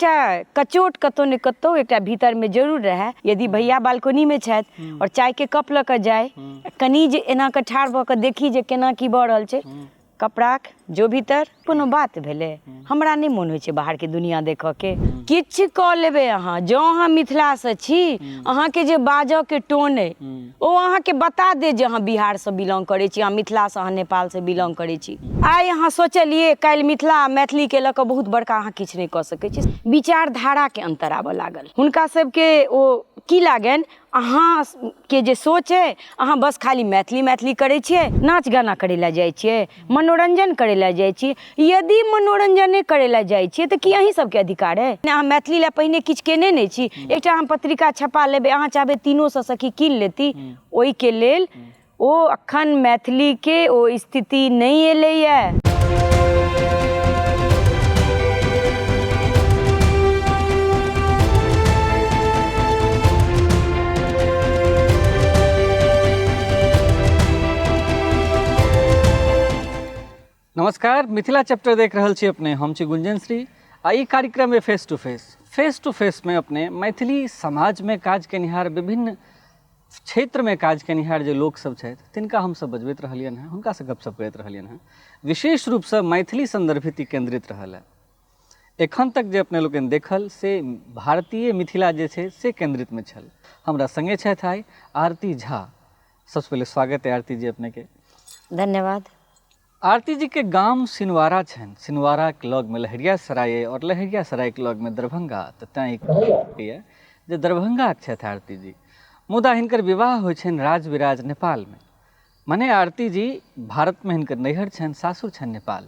एकटा कचोट कतौ ने कतौ एकटा भीतरमे जरूर रहए। यदि भैया बालकोनीमे छथि आओर चायके कप लऽ कऽ जाय, कनि जे एना कऽ ठाढ़ भऽ कऽ देखी जे केना की भऽ रहल छै, कपड़ाक जो भीतर कोनो बात भेलै, हमरा नहि मोन होइ छै बाहरके दुनिया देखऽके। किछु कऽ लेबै अहाँ, जँ अहाँ मिथिलासँ छी, अहाँके जे बाजऽके टोन अइ ओ अहाँके बता देत जे अहाँ बिहारसँ बिलोंग करै छी, अहाँ मिथिलासँ, अहाँ नेपालसँ बिलोंग करै छी। आइ अहाँ सोचलियै काल्हि मिथिला आ मैथिलीके लऽ कऽ बहुत बड़का अहाँ किछु नहि कऽ सकै छी। विचारधाराके अन्तर आबऽ लागल हुनका सबके। ओ की लागनि, अहाँके जे सोच अइ, अहाँ बस खाली मैथिली मैथिली करै छियै, नाच गाना करै लए जाइ छियै, मनोरञ्जन करै लए जाइ छियै। यदि मनोरञ्जने करै लए जाइ छियै तऽ की अहीं सबके अधिकार अइ? अहाँ मैथिली लए पहिने किछु केने नहि छी। एकटा अहाँ पत्रिका छपा लेबै, अहाँ चाहबै 300 सखी कीन लेती, ओहिके लेल ओ अखन मैथिलीके ओ स्थिति नहि एलैए। नमस्कार, मिथिला चैप्टर देख रहल छी अपने, हम छी गुंजन श्री आ ई कार्यक्रम है face to face. Face to face में अपने मैथिली समाज में काज केनिहार, विभिन्न क्षेत्र में काज केनिहार जे लोक सब छथि तिनका हमसब बजबैत रहलियनि हँ, हुनकासँ गपशप करैत रहलियनि हँ। विशेष रूपसँ मैथिली सन्दर्भित ई केन्द्रित रहल है। एखन तक जे अपने लोकनि देखल से भारतीय मिथिला जे छै से केन्द्रितमे छल। हमरा सङ्गे छथि आइ आरती झा। सबसँ पहिले स्वागत है आरती जी अपनेके। धन्यवाद। आरती जी के गाम सिनवारा छनि, सिनवाराके लगमे लहेरियासराय अइ आओर लहेरियासरायके लगमे दरभंगा, तऽ तैँ ई कहैए जे दरभंगाके छथि आरती जी। मुदा हिनकर विवाह होइ छनि राजविराज नेपालमे। मने आरती जी भारतमे हिनकर नैहर छनि, सासुर छनि नेपाल।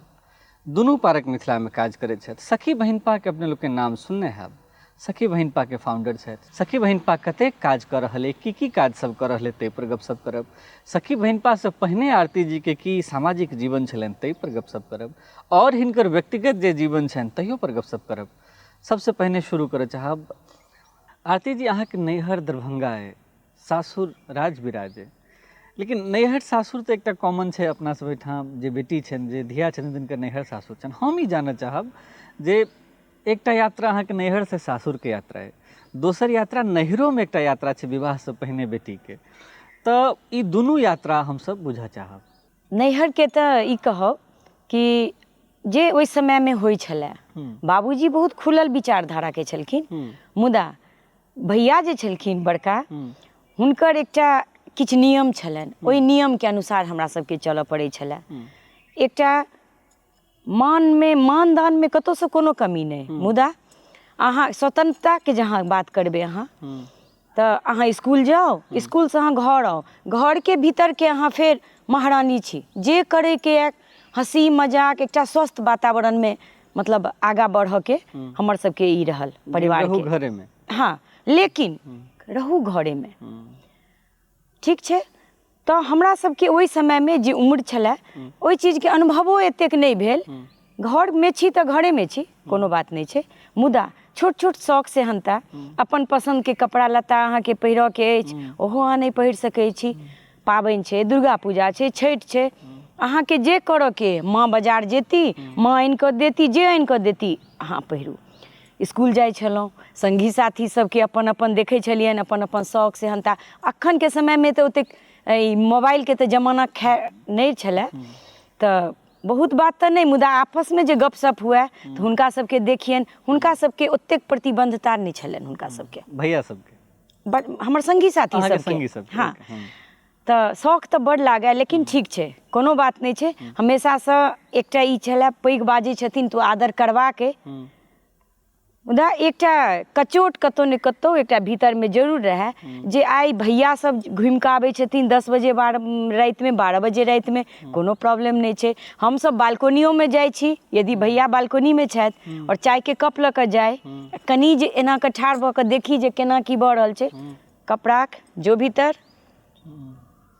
दुनू पारक मिथिलामे काज करैत छथि। सखी बहिनपाके अपने लोकके नाम सुनने हैब। सखी बहिनपाके फाउंडर छथि। सखी बहिनपा कतेक काज कऽ रहल अइ, की की काज सब कऽ रहल अइ ताहिपर गपशप करब। सखी बहिनपासँ पहिने आरती जीके की सामाजिक जीवन छलनि ताहिपर गपशप करब आओर हिनकर व्यक्तिगत जे जीवन छनि तहियोपर गपशप करब। सबसँ पहिने शुरू करऽ चाहब आरती जी, अहाँके नैहर दरभंगा अइ, सासुर राजविराज अइ, लेकिन नैहर सासुर तऽ एकटा कॉमन छै अपना सब एहिठाम, जे बेटी छनि, जे धिया छथिन तिनकर नैहर सासुर छनि। हम ई जानऽ चाहब जे एकटा यात्रा अहाँके नैहरसँ सासुरके यात्रा अइ, दोसर यात्रा नैहरोमे एकटा यात्रा छै विवाहसँ पहिने बेटीके, तऽ ई दुनू यात्रा हमसब बुझऽ चाहब। नैहरके तऽ ई कहब कि जे ओहि समयमे होइ छलै, बाबूजी बहुत खुलल विचारधाराके छलखिन, मुदा भैया जे छलखिन बड़का, हुनकर एकटा किछु नियम छलनि, ओहि नियमके अनुसार हमरा सबके चलऽ पड़ै छलै। एकटा मानमे मानदानमे कतहुसँ कोनो कमी नहि, मुदा अहाँ स्वतन्त्रताके जहाँ बात करबै अहाँ, तऽ अहाँ इसकुल जाउ, इसकुलसँ अहाँ घर आउ, घरके भीतरके अहाँ फेर महारानी छी, जे करैके यऽ हँसी मजाक एकटा स्वस्थ वातावरणमे मतलब आगाँ बढ़ऽके हमर सबके ई रहल परिवारके। घरेमे। हँ, लेकिन रहू घरेमे ठीक छै। तऽ हमरा सबके ओहि समयमे जे उम्र छलै ओहि चीजके अनुभवो एतेक नहि भेल। घरमे छी तऽ घरेमे छी, कोनो बात नहि छै, मुदा छोट छोट शौक सेहन्ता, अपन पसन्दके कपड़ा लत्ता अहाँके पहिरऽके अछि ओहो अहाँ नहि पहिर सकै छी। पाबनि छै, दुर्गा पूजा छै, छठि छै, अहाँके जे करऽके, माँ बाजार जेती, माँ आनि कऽ देती, जे आनि कऽ देती अहाँ पहिरू। इसकुल जाइ छलहुँ, सङ्गी साथी सबके अपन अपन देखै छलियनि, अपन अपन शौक सेहन्ता। अखनके समयमे तऽ ओतेक ई मोबाइलके तऽ जमाना खैर नहि छलै, तऽ बहुत बात तऽ नहि, मुदा आपसमे जे गपशप हुए तऽ हुनका सबके देखियनि, हुनका सबके ओतेक प्रतिबद्धता नहि छलनि हुनका सबके, भैया सबके, बट हमर सङ्गी साथी सबके। हँ, तऽ शौक तऽ बड़ लागए, लेकिन ठीक छै, कोनो बात नहि छै। हमेशासँ एकटा ई छलए, पैघ बाजै छथिन तऽ आदर करबाक अइ, मुदा एकटा कचोट कतौ ने कतौ एकटा भीतरमे जरूर रहए जे आइ भैया सब घुमि कऽ आबै छथिन 10 बजे रातिमे, 12 बजे रातिमे, कोनो प्रॉब्लम नहि छै। हमसब बालकोनियोमे जाइ छी, यदि भैया बालकोनीमे छथि आओर चायके कप लऽ कऽ जाय, कनि जे एना कऽ ठाढ़ भऽ कऽ देखी जे केना की भऽ रहल छै, कपड़ाक जो भीतर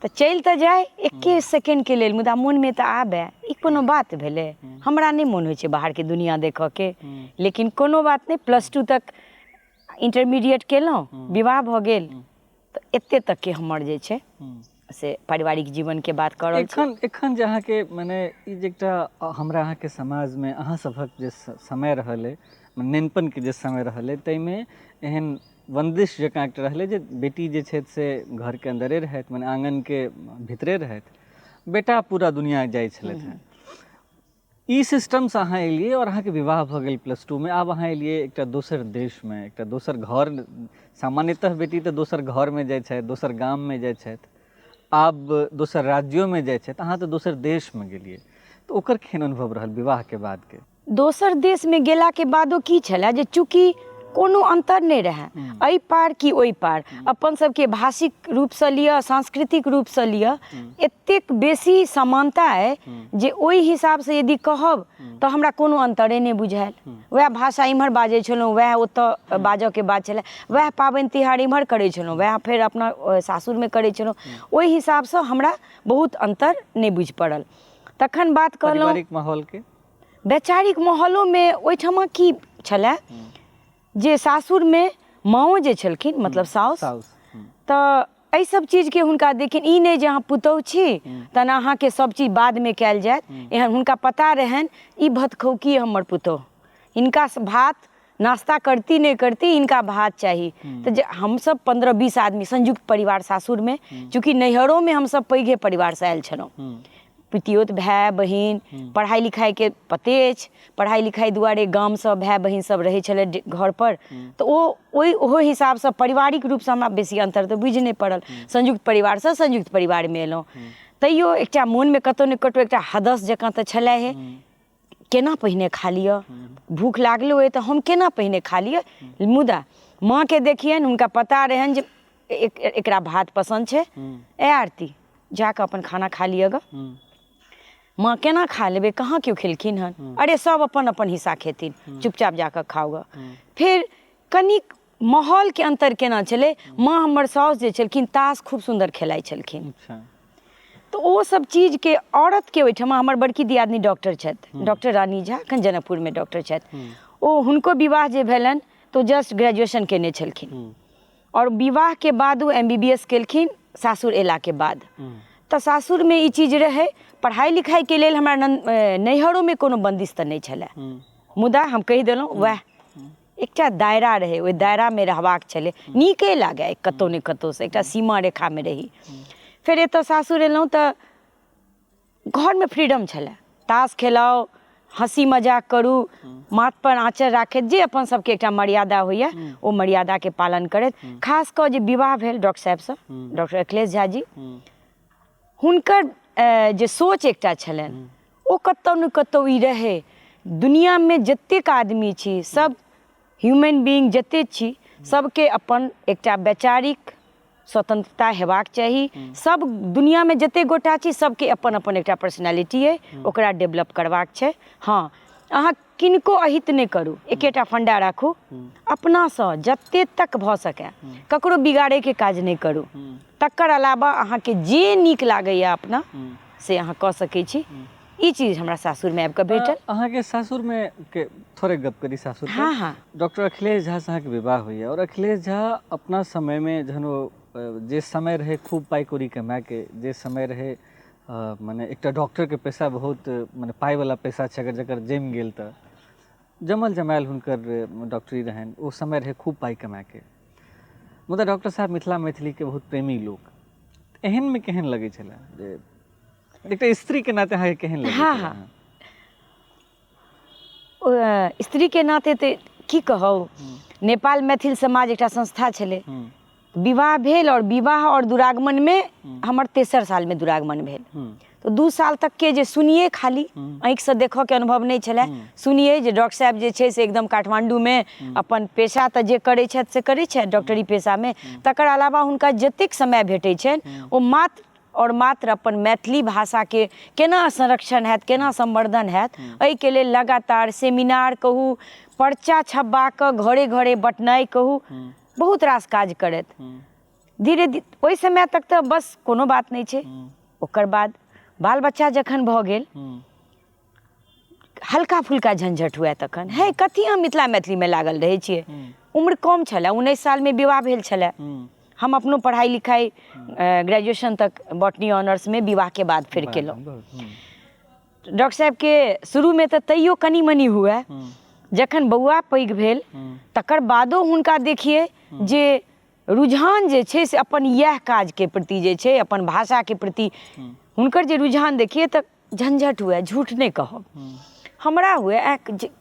तऽ चलि तऽ जाय एके सेकेंडके लेल, मुदा मोनमे तऽ आबए ई कोनो बात भेलै, हमरा नहि मोन होइ छै बाहरके दुनिया देखऽके। लेकिन कोनो बात नहि, +2 तक इंटरमीडिएट केलहुँ, विवाह भऽ गेल, तऽ एते तकके हमर जे छै से पारिवारिक जीवनके बात कऽ रहल छी। एखन जे अहाँके मने ई जे एकटा हमरा अहाँके समाजमे अहाँ सभक जे समय रहल अइ, नेनपनके जे समय रहलै ताहिमे एहन बन्दिश जकाँ एकटा रहलै जे बेटी जे छथि से घरके अन्दरे रहथि, मने आङ्गनके भीतरे रहथि, बेटा पूरा दुनिया जाइ छलथि हेँ। ई सिस्टमसँ अहाँ एलियै आओर अहाँके विवाह भऽ गेल प्लस टूमे। आब अहाँ एलियै एकटा दोसर देशमे, एकटा दोसर घर। सामान्यतः बेटी तऽ दोसर घरमे जाइ छथि, दोसर गाममे जाइ छथि, आब दोसर राज्योमे जाइ छथि, अहाँ तऽ दोसर देशमे गेलियै, तऽ ओकर केहन अनुभव रहल विवाहके बादके? दोसर देशमे गेलाके बादो की छलए जे चूँकि कोनो अन्तर नहि रहए, एहि पार कि ओहि पार, अपन सबके भाषिक रूपसँ लिअ, सांस्कृतिक रूपसँ लिअ, एतेक बेसी समानता अइ जे ओहि हिसाबसँ यदि कहब तऽ हमरा कोनो अन्तरे नहि बुझायल। वएह भाषा इम्हर बाजै छलहुँ, वएह ओतऽ बाजऽके बात छलए, वएह पाबनि तिहार इम्हर करै छलहुँ, वएह फेर अपना सासुरमे करै छलहुँ। ओहि हिसाबसँ हमरा बहुत अन्तर नहि बुझि पड़ल। तखन बात कहलहुँ पारिवारिक माहौलके। वैचारिक माहौलोमे ओहिठमा की छलए जे सासुरमे माँओ जे छलखिन, मतलब साउस, तऽ एहि सब चीजके हुनका देखिन ई नहि जे अहाँ पुतहु छी तहन अहाँके सब चीज बादमे कयल जायत, एहन हुनका पता रहनि ई भतखौकी हमर पुतहु, हिनका भात नाश्ता करती नहि करती, हिनका भात चाही। तऽ जे हमसब 15-20 आदमी संयुक्त परिवार सासुरमे, चूँकि नैहरोमे हमसब पैघे परिवारसँ आयल छलहुँ, पितियोत भाय बहिन, पढ़ाइ लिखाइके पते अछि, पढ़ाइ लिखाइ दुआरे गामसँ भाय बहिन सब रहै छलै घरपर, तऽ ओ ओहि ओहो हिसाबसँ पारिवारिक रूपसँ हमरा बेसी अन्तर तऽ बुझि नहि पड़ल। संयुक्त परिवारसँ संयुक्त परिवारमे एलहुँ, तैयो एकटा मोनमे कतहु ने कतहु एकटा हदस जकाँ तऽ छलैहे, केना पहिने खा लिअ, भूख लागलो अइ तऽ हम केना पहिने खा लिअ। मुदा माँके देखियनि, हुनका पता रहनि जे एकरा भात पसन्द छै, ए आरती जाकऽ अपन खाना खा लिअ गऽ। माँ केना खा लेबै, कहाँ केओ खेलखिन हन, अरे सब अपन अपन हिस्सा खेथिन, चुपचाप जाकऽ खाउ गऽ। फेर कनिक माहौलके अन्तर केना छलै, माँ हमर साउस जे छलखिन ताश खूब सुन्दर खेलाइ छलखिन। तऽ ओ सब चीजके औरतके ओहिठमा, हमर बड़की दियादनी डॉक्टर छथि, डॉक्टर रानी झा, एखन जनकपुरमे डॉक्टर छथि, ओ हुनको विवाह जे भेलनि तऽ ओ जस्ट ग्रेजुएशन केने छलखिन आओर विवाहके बाद ओ MBBS केलखिन सासुर अयलाके बाद। तऽ सासुरमे ई चीज रहै, पढ़ाइ लिखाइके लेल हमरा नैहरोमे कोनो बन्दिश तऽ नहि छलए, मुदा हम कहि देलहुँ वएह एकटा दायरा रहै, ओहि दायरामे रहबाक छलै, नीके लागै कतहु ने कतहुसँ एकटा सीमा रेखामे रही। फेर एतऽ सासुर एलहुँ तऽ घरमे फ्रीडम छलए, ताश खेलाउ, हँसी मजाक करू, माथपर आँचर राखैत जे अपन सबके एकटा मर्यादा होइए ओ मर्यादाके पालन करैत। खास कऽ जे विवाह भेल डॉक्टर साहेबसँ, डॉक्टर अखिलेश झा जी, हुनकर जे सोच एकटा छलनि ओ कतहु ने कतहु ई रहै, दुनिआँमे जतेक आदमी छी सब ह्यूमन बीइंग जतेक छी सबके अपन एकटा वैचारिक स्वतंत्रता हेबाक चाही, सब दुनिआँमे जतेक गोटा छी सबके अपन अपन एकटा पर्सनैलिटी अइ, ओकरा डेवलप करबाक छै। हँ, अहाँ किनको अहित नहि करू, एकेटा फण्डा राखू, अपनासँ जते तक भऽ सकै ककरो बिगाड़ैके काज नहि करू, तकर अलावा अहाँके जे नीक लागैए अपना से अहाँ कऽ सकै छी। ई चीज हमरा सासुरमे आबि कऽ भेटल। अहाँके सासुरमे के थोड़े गप करी सासुर। हाँ हाँ। डॉक्टर अखिलेश झा से अहाँके विवाह होइए और अखिलेश झा अपना समयमे जहन ओ जे समय रहै खूब पाइ कौड़ी कमाएके, जे समय रहै मने एकटा डॉक्टरके पैसा बहुत मने पाइवला पैसा छै, अगर जकर जमि गेल तऽ जमल जमायल हुनकर डॉक्टरी रहनि, ओ समय रहै खूब पाइ कमाएके। मुदा डॉक्टर साहब मिथिला मैथिलीके बहुत प्रेमी लोक, एहनमे केहन लगै छलै जे एकटा स्त्रीके नाते अहाँके केहन लगै? हाँ हाँ, स्त्रीके नाते तऽ की कहब, नेपाल मैथिल समाज एकटा संस्था छलै, विवाह भेल और विवाह और दुरागमनमे हमर तेसर सालमे दुरागमन भेल, तऽ 2 साल तकके जे सुनिए खाली, आँखिसँ देखऽके अनुभव नहि छलै, सुनिए जे डॉक्टर साहेब जे छै से एकदम काठमाण्डूमे अपन पेशा तऽ जे करै छथि से करै छथि डॉक्टरी पेशामे, तकर अलावा हुनका जतेक समय भेटै छनि ओ मात्र और मात्र अपन मैथिली भाषाके केना संरक्षण हैत, केना संवर्धन हैत, एहिके लेल लगातार सेमिनार कहू, पर्चा छपबा कऽ घरे घरे बँटनाइ कहू, बहुत रास काज करैत धीरे धीरे ओहि समय तक तऽ बस कोनो बात नहि छै। ओकर बाद बाल बच्चा जखन भऽ गेल, हल्का फुल्का झंझट हुए तखन, हे कथी हम मिथिला मैथिलीमे लागल रहै छियै। उम्र कम छलै, 19 सालमे विवाह भेल छलै, हम अपनो पढ़ाइ लिखाइ ग्रेजुएशन तक बॉटनी ऑनर्समे विवाहके बाद फेर केलहुँ। डॉक्टर साहेबके शुरूमे तऽ तैयो कनि मनि हुए, जखन बौआ पैघ भेल तकर बादो हुनका देखियै जे रुझान जे छै से अपन इएह काजके प्रति जे छै, अपन भाषाके प्रति हुनकर जे रुझान देखियै तऽ झंझट हुए, झूठ नहि कहब, हमरा हुए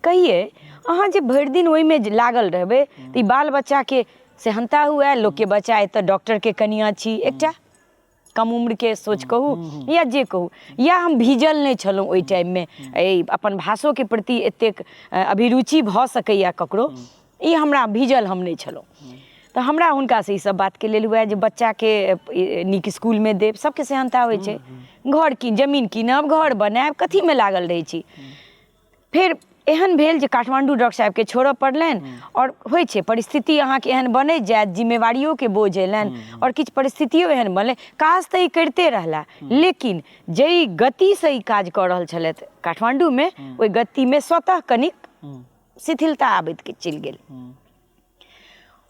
कहियै अहाँ जे भरि दिन ओहिमे लागल रहबै तऽ ई बाल बच्चाके सेहन्ता हुए, लोकके बच्चा एतऽ डॉक्टरके कनिआँ छी, एकटा कम उम्रके सोच कहू या जे कहू, या हम भीजल नहि छलहुँ ओहि टाइममे, एहि अपन भाषोके प्रति एतेक अभिरुचि भऽ सकैए ककरो, ई हमरा भीजल हम नहि छलहुँ। तऽ हमरा हुनकासँ ई सब बातके लेल हुए जे बच्चाके नीक इसकुलमे देब, सबके सेहन्ता होइ छै, घर कीन जमीन कीनब, घर बनायब, कथीमे लागल रहै छी। फेर एहन भेल जे काठमाण्डू डॉक्टर साहेबके छोड़ऽ पड़लनि, आओर होइ छै परिस्थिति अहाँके एहन बनैत जायत, जिम्मेवारियोके बोझ एलनि आओर किछु परिस्थितियो एहन बनलै, काज तऽ ई करिते रहला, लेकिन जाहि गतिसँ ई काज कऽ रहल छलथि काठमाण्डूमे, ओहि गतिमे स्वतः कनिक शिथिलता आबैत चलि गेल।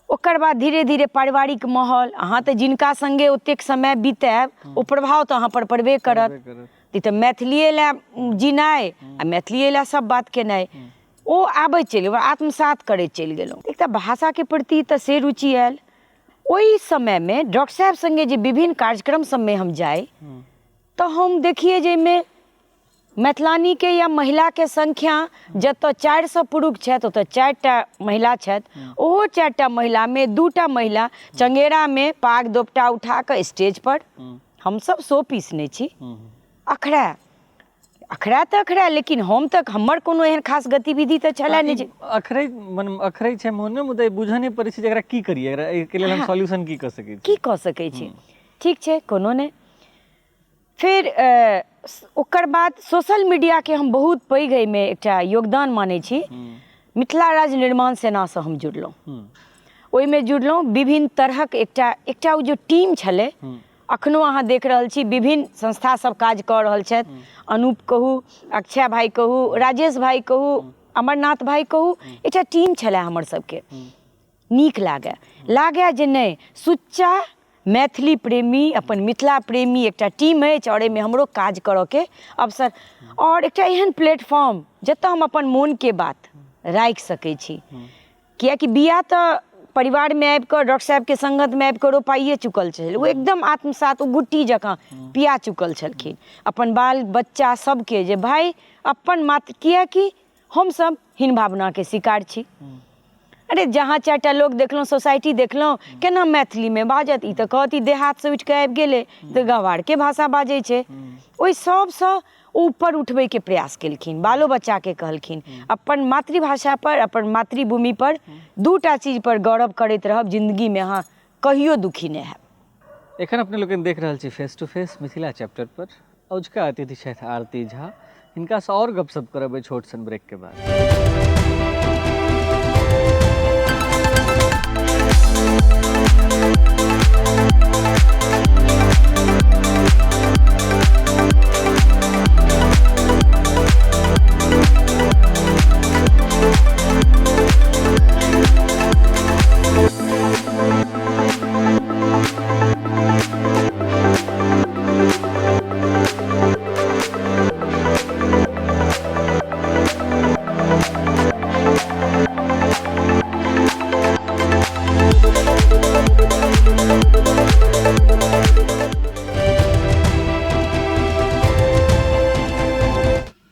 ओकर बाद धीरे धीरे पारिवारिक माहौल, अहाँ तऽ जिनका सङ्गे ओतेक समय बितायब ओ प्रभाव तऽ अहाँ पर पड़बे करत। ई तऽ मैथिलीए लए जिनाइ आ मैथिलीए लए सब बात केनाइ, ओ आबैत चलि गेल, आत्मसात करैत चलि गेलहुँ। एकटा भाषाके प्रति तऽ से रुचि आयल। ओहि समयमे डॉक्टर साहेब सङ्गे जे विभिन्न कार्यक्रम सबमे हम जाइ तऽ हम देखियै जे एहिमे मैथिलानीके या महिलाके संख्या जतऽ 400 पुरुष छथि ओतऽ 4टा महिला छथि, ओहो 4टा महिलामे 2टा महिला चंगेरामे पाग दोपटा उठा कऽ स्टेज पर, हमसब शो पीस नहि छी, अखरा अखरा तऽ अखरा, लेकिन हम तऽ हमर कोनो एहन खास गतिविधि तऽ छलै नहि जे अखरै मन अखरै छै मोनमे, मुदा बुझऽ नहि पड़ै छै जे एकरा की करियै, एकरा एहिके लेल हम सॉल्यूशन की कऽ सकै छी, की कऽ सकै छी। ठीक छै, कोनो नहि। फेर ओकर बाद सोशल मीडियाके हम बहुत पैघ एहिमे एकटा योगदान मानै छी। मिथिला राज्य निर्माण सेनासँ हम जुड़लहुँ, ओहिमे जुड़लहुँ, विभिन्न तरहक एकटा एकटा ओ जे टीम छलै, अखनो अहाँ देख रहल छी विभिन्न संस्था सब काज कऽ रहल छथि, अनूप कहू, अक्षय भाई कहू, राजेश भाई कहू, अमरनाथ भाई कहू, एकटा टीम छलै हमर सबके। नीक लागए, लागए जे नहि सुच्चा मैथिली प्रेमी, अपन मिथिला प्रेमी एकटा टीम अछि आओर एहिमे हमरो काज करऽके अवसर आओर एकटा एहन प्लेटफॉर्म जतऽ हम अपन मोनके बात राखि सकै छी। किएकि बियाह तऽ परिवारमे आबि कऽ डॉक्टर साहेबके संगतमे आबि कऽ रोपाइए चुकल छलै, ओ एकदम आत्मसात, ओ गुट्टी जकाँ पिया चुकल छलखिन अपन बाल बच्चा सबके जे भाय अपन मातृ, किएकि हमसब हीन भावनाके शिकार छी। अरे जहाँ 4टा लोक देखलहुँ, सोसाइटी देखलहुँ, केना मैथिलीमे बाजत, ई तऽ कहत ई देहातसँ उठि कऽ आबि गेलै, तऽ गँवारके भाषा बाजै छै। ओहि सबसँ ऊपर उठबैके प्रयास केलखिन, बालो बच्चाके कहलखिन अपन मातृभाषा पर, अपन मातृभूमि पर 2टा चीज पर गौरव करैत रहब, जिन्दगीमे अहाँ कहियो दुखी नहि हैब। एखन अपने लोकनि देख रहल छी face to face Mithila chapter पर अजुका अतिथि छथि आरती झा, हिनकासँ आओर गपशप करब एहि छोट सन ब्रेक के बाद।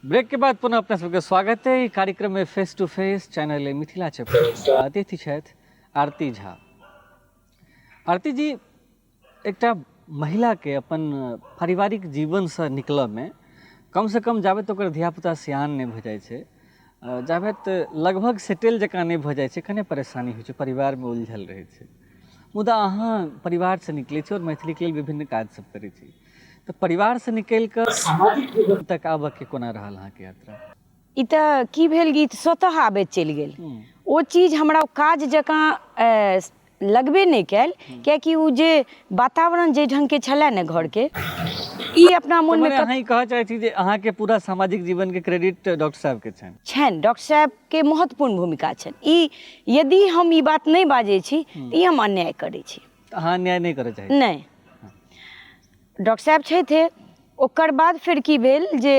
ब्रेक के बाद पुनः अपना सबके स्वागत है कार्यक्रम में face to face channel Mithila chapter. अतिथि छथि आरती झा। आरती जी, एकटा महिलाके अपन पारिवारिक जीवनसँ निकलऽमे कमसँ कम जाबे ओकर धियापुता सियान नहि भऽ जाइ छै, जाबे लगभग सेटल जकाँ नहि भऽ जाइ छै, कने परेशानी होइ छै, परिवारमे उलझल रहै छै। मुदा अहाँ परिवारसँ निकलै छी आओर मैथिलीके लेल विभिन्न काज सब करै छी, तऽ परिवारसँ निकलि कऽ सामाजिक जीवन तक आबऽके कोना रहल अहाँके यात्रा? ई तऽ की भेल कि स्वतः आबैत चलि गेल ओ चीज, हमरा ओ काज जकाँ लगबे नहि कयल, कियाकि ओ जे वातावरण जाहि ढङ्गके छलै ने घरके, ई अपना मोनमे। अहाँ ई कहऽ चाहै छी जे अहाँके पूरा सामाजिक जीवनके क्रेडिट डॉक्टर साहबके छनि? छनि, डॉक्टर साहबके महत्वपूर्ण भूमिका छनि। ई यदि हम ई बात नहि बाजै छी तऽ ई हम अन्याय करै छी। अहाँ अन्याय नहि करऽ चाहै छी? नहि, डॉक्टर साहब छथि। ओकर बाद फेर की भेल जे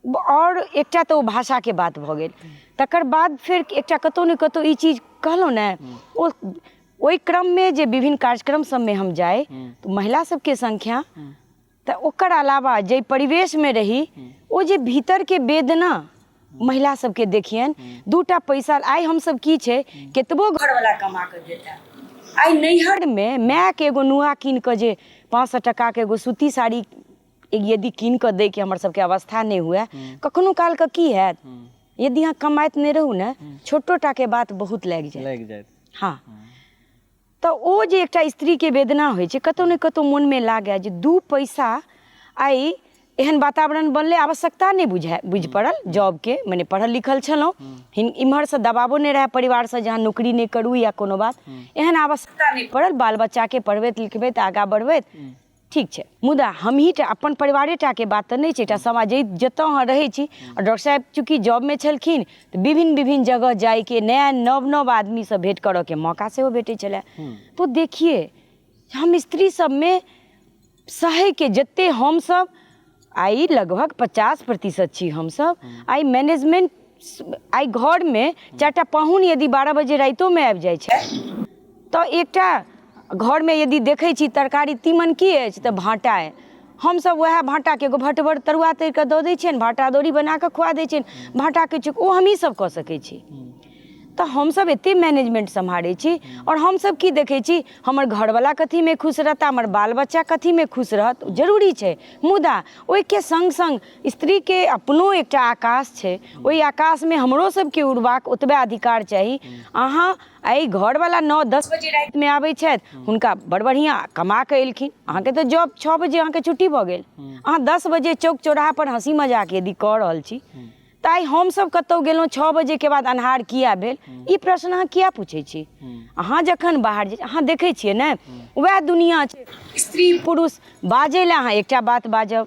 आओर एकटा तऽ ओ भाषाके बात भऽ गेल। तकर बाद फेर एकटा कतहु ने कतहु ई चीज कहलहुँ ने, ओ ओहि क्रममे जे विभिन्न कार्यक्रम सबमे हम जाइ तऽ महिला सबके संख्या, तऽ ओकर अलावा जाहि परिवेशमे रही ओ जे भीतरके वेदना महिला सबके देखियनि, 2टा पैसा आइ हमसब की छै कतबो घरवला कमा कऽ देता, आइ नैहरमे मायके एगो नुआ कीन कऽ जे 500 टकाके एगो सूती साड़ी यदि कीन कऽ दैके हमर सबके अवस्था नहि हुए, कखनो कालके की हैत यदि अहाँ कमाइत नहि रहू ने, छोटो टाके बात बहुत लागि जायत, लागि जायत। हँ, तऽ ओ जे एकटा स्त्रीके वेदना होइ छै कतहु ने कतहु मोनमे लागए जे 2 पैसा आइ एहन वातावरण बनलै, आवश्यकता नहि बुझि पड़ल जॉबके, मने पढ़ल लिखल छलहुँ, इम्हरसँ दबावो नहि रहए परिवारसँ जे अहाँ नौकरी नहि करू या कोनो बात, एहन आवश्यकता नहि पड़ल, बाल बच्चाके पढ़बैत लिखबैत आगाँ बढ़बैत ठीक छै। मुदा हमही टा अपन परिवारे टाके बात तऽ नहि छै, एकटा समाज जतऽ अहाँ रहै छी। आओर डॉक्टर साहेब चूँकि जॉबमे छलखिन तऽ विभिन्न विभिन्न जगह जाइके, नया नव नव आदमीसँ भेँट करऽके मौका सेहो भेटै छलै। तऽ देखिए हम स्त्री सबमे सहैके जते हमसब आइ लगभग 50% छी हमसब, आइ मैनेजमेंट, आइ घरमे 4टा पाहुन यदि 12 बजे रातिओमे आबि जाइ छै तऽ एकटा घरमे यदि देखै छी तरकारी तीमन की अछि तऽ भाँटा अइ, हमसब वएह भाँटाके एगो भटबर तरुआ तरि कऽ दऽ दै छियनि, भाँटा अदौरी बना कऽ खुआ दै छियनि, भाँटाके ओ हमही सब कऽ सकै छी। तऽ हमसब एते मैनेजमेंट सम्हारै छी। आओर हमसब की देखै छी, हमर घरवला कथीमे खुश रहता, हमर बाल बच्चा कथीमे खुश रहत, जरूरी छै। मुदा ओहिके सङ्ग सङ्ग स्त्रीके अपनो एकटा आकाश छै, ओहि आकाशमे हमरो सबके उड़बाक ओतबे अधिकार चाही। अहाँ एहि घरवला 9-10 बजे रातिमे आबै छथि, हुनका बड़ बढ़िआँ कमा कऽ एलखिन, अहाँके तऽ जॉब 6 बजे अहाँके छुट्टी भऽ गेल, अहाँ 10 बजे चौक चौराहापर हँसी मजाक यदि कऽ रहल छी तऽ आइ हमसब कतहु गेलहुँ 6 बजेके बाद अन्हार किया भेल, ई प्रश्न अहाँ किया पूछै छी? अहाँ जखन बाहर जाइ अहाँ देखै छियै ने, वएह दुनिआ छै, स्त्री पुरुष बाजै लए अहाँ एकटा बात बाजब,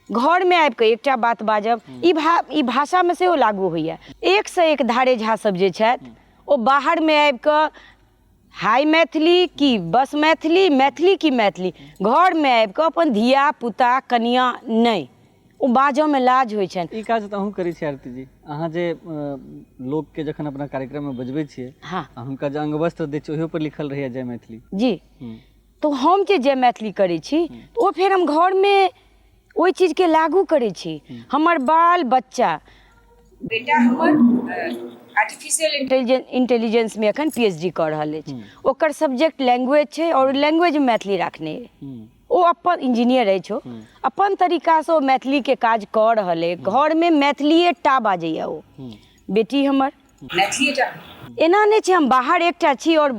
घरमे आबिकऽ एकटा बात बाजब, ई भाषामे सेहो लागू होइए। 1 से 1 धारे झा सब जे छथि ओ बाहरमे आबिकऽ हाय मैथिली की बस मैथिली, मैथिली की मैथिली, घरमे आबिकऽ अपन धिया पुता कनिया नहि, ओ बाजऽमे लाज होइ छनि। ई काज तऽ अहूँ करै छी आरती जी, अहाँ जे लोकके जखन अपना कार्यक्रममे बजबै छियै, हँ, हुनका जे अंगवस्त्र दै छियै ओहियो पर लिखल रहैए जय मैथिली। जी, तऽ हम जे जय मैथिली करै छी ओ फेर हम घरमे ओहि चीजके लागू करै छी। हमर बाल बच्चा, बेटा हमर आर्टिफिशियल इंटेलिजेंसमे एखन PhD कऽ रहल अछि, ओकर सब्जेक्ट लैंग्वेज छै आओर लैंग्वेजमे मैथिली राखने अइ। ओ अपन इंजीनियर अछि, ओ अपन तरीकासँ ओ मैथिलीके काज कऽ रहल अइ, घरमे मैथिलीए टा बाजैए ओ। बेटी हमर मैथिलीए टा, एना नहि छै हम बाहर एकटा छी आओर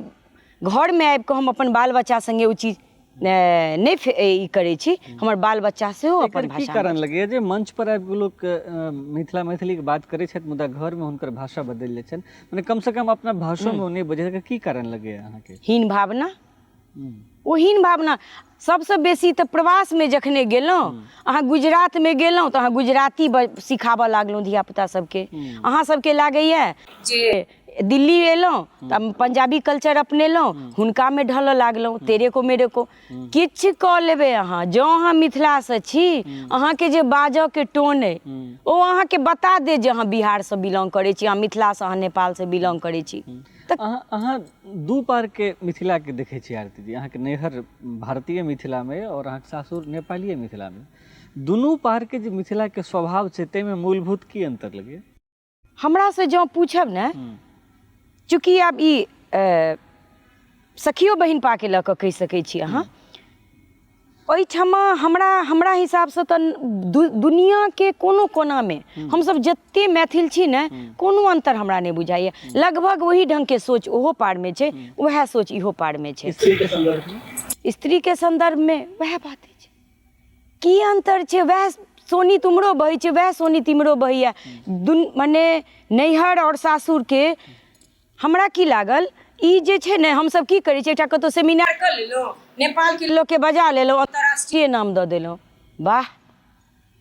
घरमे आबिकऽ हम अपन बाल बच्चा सङ्गे ओ चीज नहि ई करै छी, हमर बाल बच्चा सेहो अपन भाषा। की कारण लगैए जे मंच पर आबि कऽ लोक मिथिला मैथिलीके बात करै छथि मुदा घरमे हुनकर भाषा बदलि जाइ छनि, मने कमसँ कम अपना भाषोमे ओ नहि बजै छथि, की कारण लगैए अहाँके? हीन भावना, ओ हीन भावना सबसँ बेसी तऽ प्रवासमे जखने गेलहुँ, अहाँ गुजरातमे गेलहुँ तऽ अहाँ गुजराती सिखाबऽ लागलहुँ धियापुता सबके। अहाँ सबके लागैए जे दिल्ली एलहुँ तऽ पंजाबी कल्चर अपनेलहुँ, हुनकामे ढलऽ लागलहुँ, तेरे को मेरे को किछु कऽ लेबै अहाँ, जँ अहाँ मिथिलासँ छी अहाँके जे बाजऽके टोन अइ ओ अहाँके बता देत जे अहाँ बिहारसँ बिलोंग करै छी, अहाँ मिथिलासँ, अहाँ नेपालसँ बिलोंग करै छी। तऽ अहाँ दू पारके मिथिलाके देखै छी आरती जी, अहाँके नैहर भारतीय मिथिलामे आओर अहाँके सासुर नेपालीय मिथिलामे, दुनू पारके जे मिथिलाके स्वभाव छै ताहिमे मूलभूत की अन्तर लगैए? हमरासँ जँ पूछब ने, चूँकि आब ई सखियो बहिनपाके लऽ कऽ कहि सकै छी अहाँ, ओहिठाम हमरा हमरा हिसाबसँ तऽ दुनिआँके कोनो कोनामे हमसब जते मैथिल छी ने, कोनो अन्तर हमरा नहि बुझाइए। लगभग ओही ढङ्गके सोच ओहो पारमे छै, वएह सोच इहो पारमे छै। स्त्रीके सन्दर्भमे वएह बात अछि, की अन्तर छै? वएह सोनी तुमरो बहै छै, वएह सोनी तिमरो बहैए। मने नैहर आओर सासुरके हमरा की लागल, ई जे छै ने हमसब की करै छी, एकटा कतहु सेमिनार कऽ लेलहुँ, नेपालके लोकके बजा लेलहुँ, अन्तर्राष्ट्रीय नाम दऽ देलहुँ। वाह,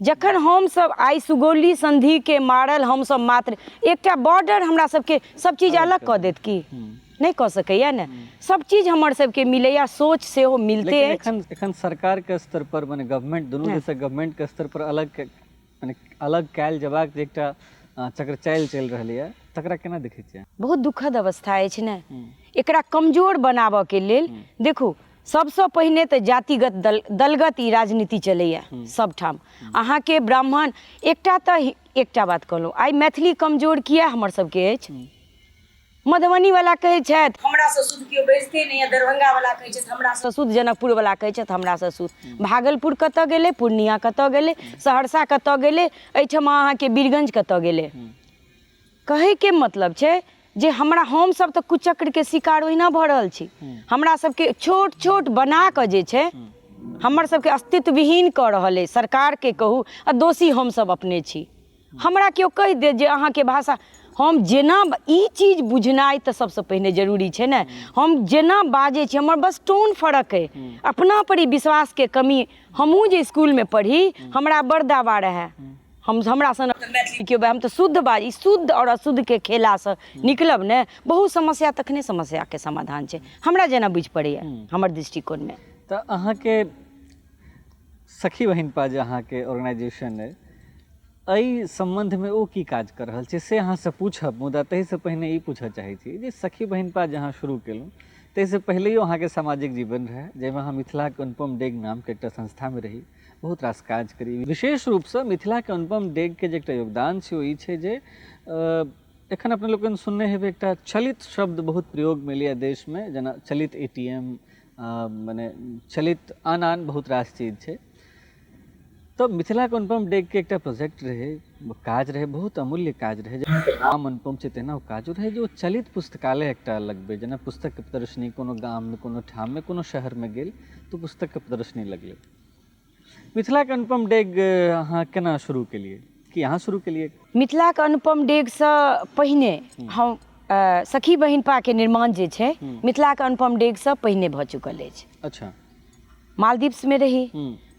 जखन हमसब आइ सुगौली सन्धिके मारल हमसब मात्र एकटा बॉर्डर हमरा सबके सब चीज अलग कऽ देत की? नहि कऽ सकैया ने। सब चीज हमर सबके मिलैया, सोच सेहो मिलते अछि। एखन सरकार के स्तर पर, माने गवर्नमेंट, दुनू देशक गवर्नमेंट के स्तर पर अलग मने अलग कयल जेबाक जे एकटा चक्रचालि चलि रहलैए तकरा केना देखै छियै? बहुत दुखद अवस्था अछि ने। एकरा कमजोर बनाबऽके लेल देखू, सबसँ पहिने तऽ जातिगत दलगत ई राजनीति चलैए सबठाम। अहाँके ब्राह्मण एकटा तऽ एकटा बात कहलहुँ, आइ मैथिली कमजोर किया हमर सबके अछि? मधुबनीवला कहै छथि हमरासँ शुद्ध केओ बजिते नहि यऽ, दरभंगावला कहै छथि हमरासँ शुद्ध, जनकपुरवला कहै छथि हमरासँ शुद्ध। भागलपुर कतऽ गेलै, पूर्णिया कतऽ गेलै, सहरसा कतऽ गेलै, एहिठमा अहाँके बीरगंज कतऽ गेलै? कहैके मतलब छै जे हमरा हमसभ तऽ कुचक्रके शिकार ओहिना भऽ रहल छी। हमरा सबके छोट छोट बना कऽ जे छै हमर सबके अस्तित्वविहीन कऽ रहल अइ सरकारके कहू, आ दोषी हमसभ अपने छी। हमरा केओ कहि देत जे अहाँके भाषा हम जेना ई चीज बुझनाइ तऽ सबसँ पहिने जरूरी छै ने। हम जेना बाजै छी हमर बस टोन फरक अइ, अपना पर ई विश्वासके कमी। हमहूँ जे इसकुलमे पढ़ी हमरा बड़ दावा रहए, हम हमरा सन मैथिली केओ, हम तऽ शुद्ध बाजी। शुद्ध आओर अशुद्धके खेलासँ निकलब ने बहुत समस्या, तखने समस्याके समाधान छै, हमरा जेना बुझि पड़ैए हमर दृष्टिकोणमे। तऽ अहाँके सखी बहिनपा जे अहाँके ऑर्गेनाइजेशन अइ, एहि सम्बन्धमे ओ की काज कऽ रहल छै से अहाँसँ पूछब, मुदा ताहिसँ पहिने ई पूछऽ चाहै छी जे सखी बहिनपा जे अहाँ शुरू केलहुँ ताहिसँ पहिलैयो अहाँके सामाजिक जीवन रहए, जाहिमे अहाँ मिथिलाके अनुपम डेग नामके एकटा संस्थामे रही, बहुत रास काज करी। विशेष रूपसँ मिथिलाके अनुपम डेगके जे एकटा योगदान छै ओ ई छै जे एखन अपने लोकनि सुनने हेबै एकटा चलित शब्द बहुत प्रयोगमे एलैए देशमे, जेना चलित ATM, मने चलित आन आन बहुत रास चीज छै। तऽ मिथिलाके अनुपम डेगके एकटा प्रोजेक्ट रहै, काज रहै, बहुत अमूल्य काज रहै, जे नाम अनुपम छै तहिना ओ काजो रहै जे ओ चलित पुस्तकालय एकटा लगबै, जेना पुस्तकके प्रदर्शनी कोनो गाममे कोनो ठाममे कोनो शहरमे गेल तऽ पुस्तकके प्रदर्शनी लगलै। मिथिलाके अनुपम डेग अहाँ केना शुरू केलियै, कि अहाँ शुरू केलियै? मिथिलाके अनुपम डेगसँ पहिने हम सखी बहिनपाके निर्माण जे छै मिथिलाके अनुपम डेगसँ पहिने भऽ चुकल अछि। अच्छा। मालदीव्समे रही,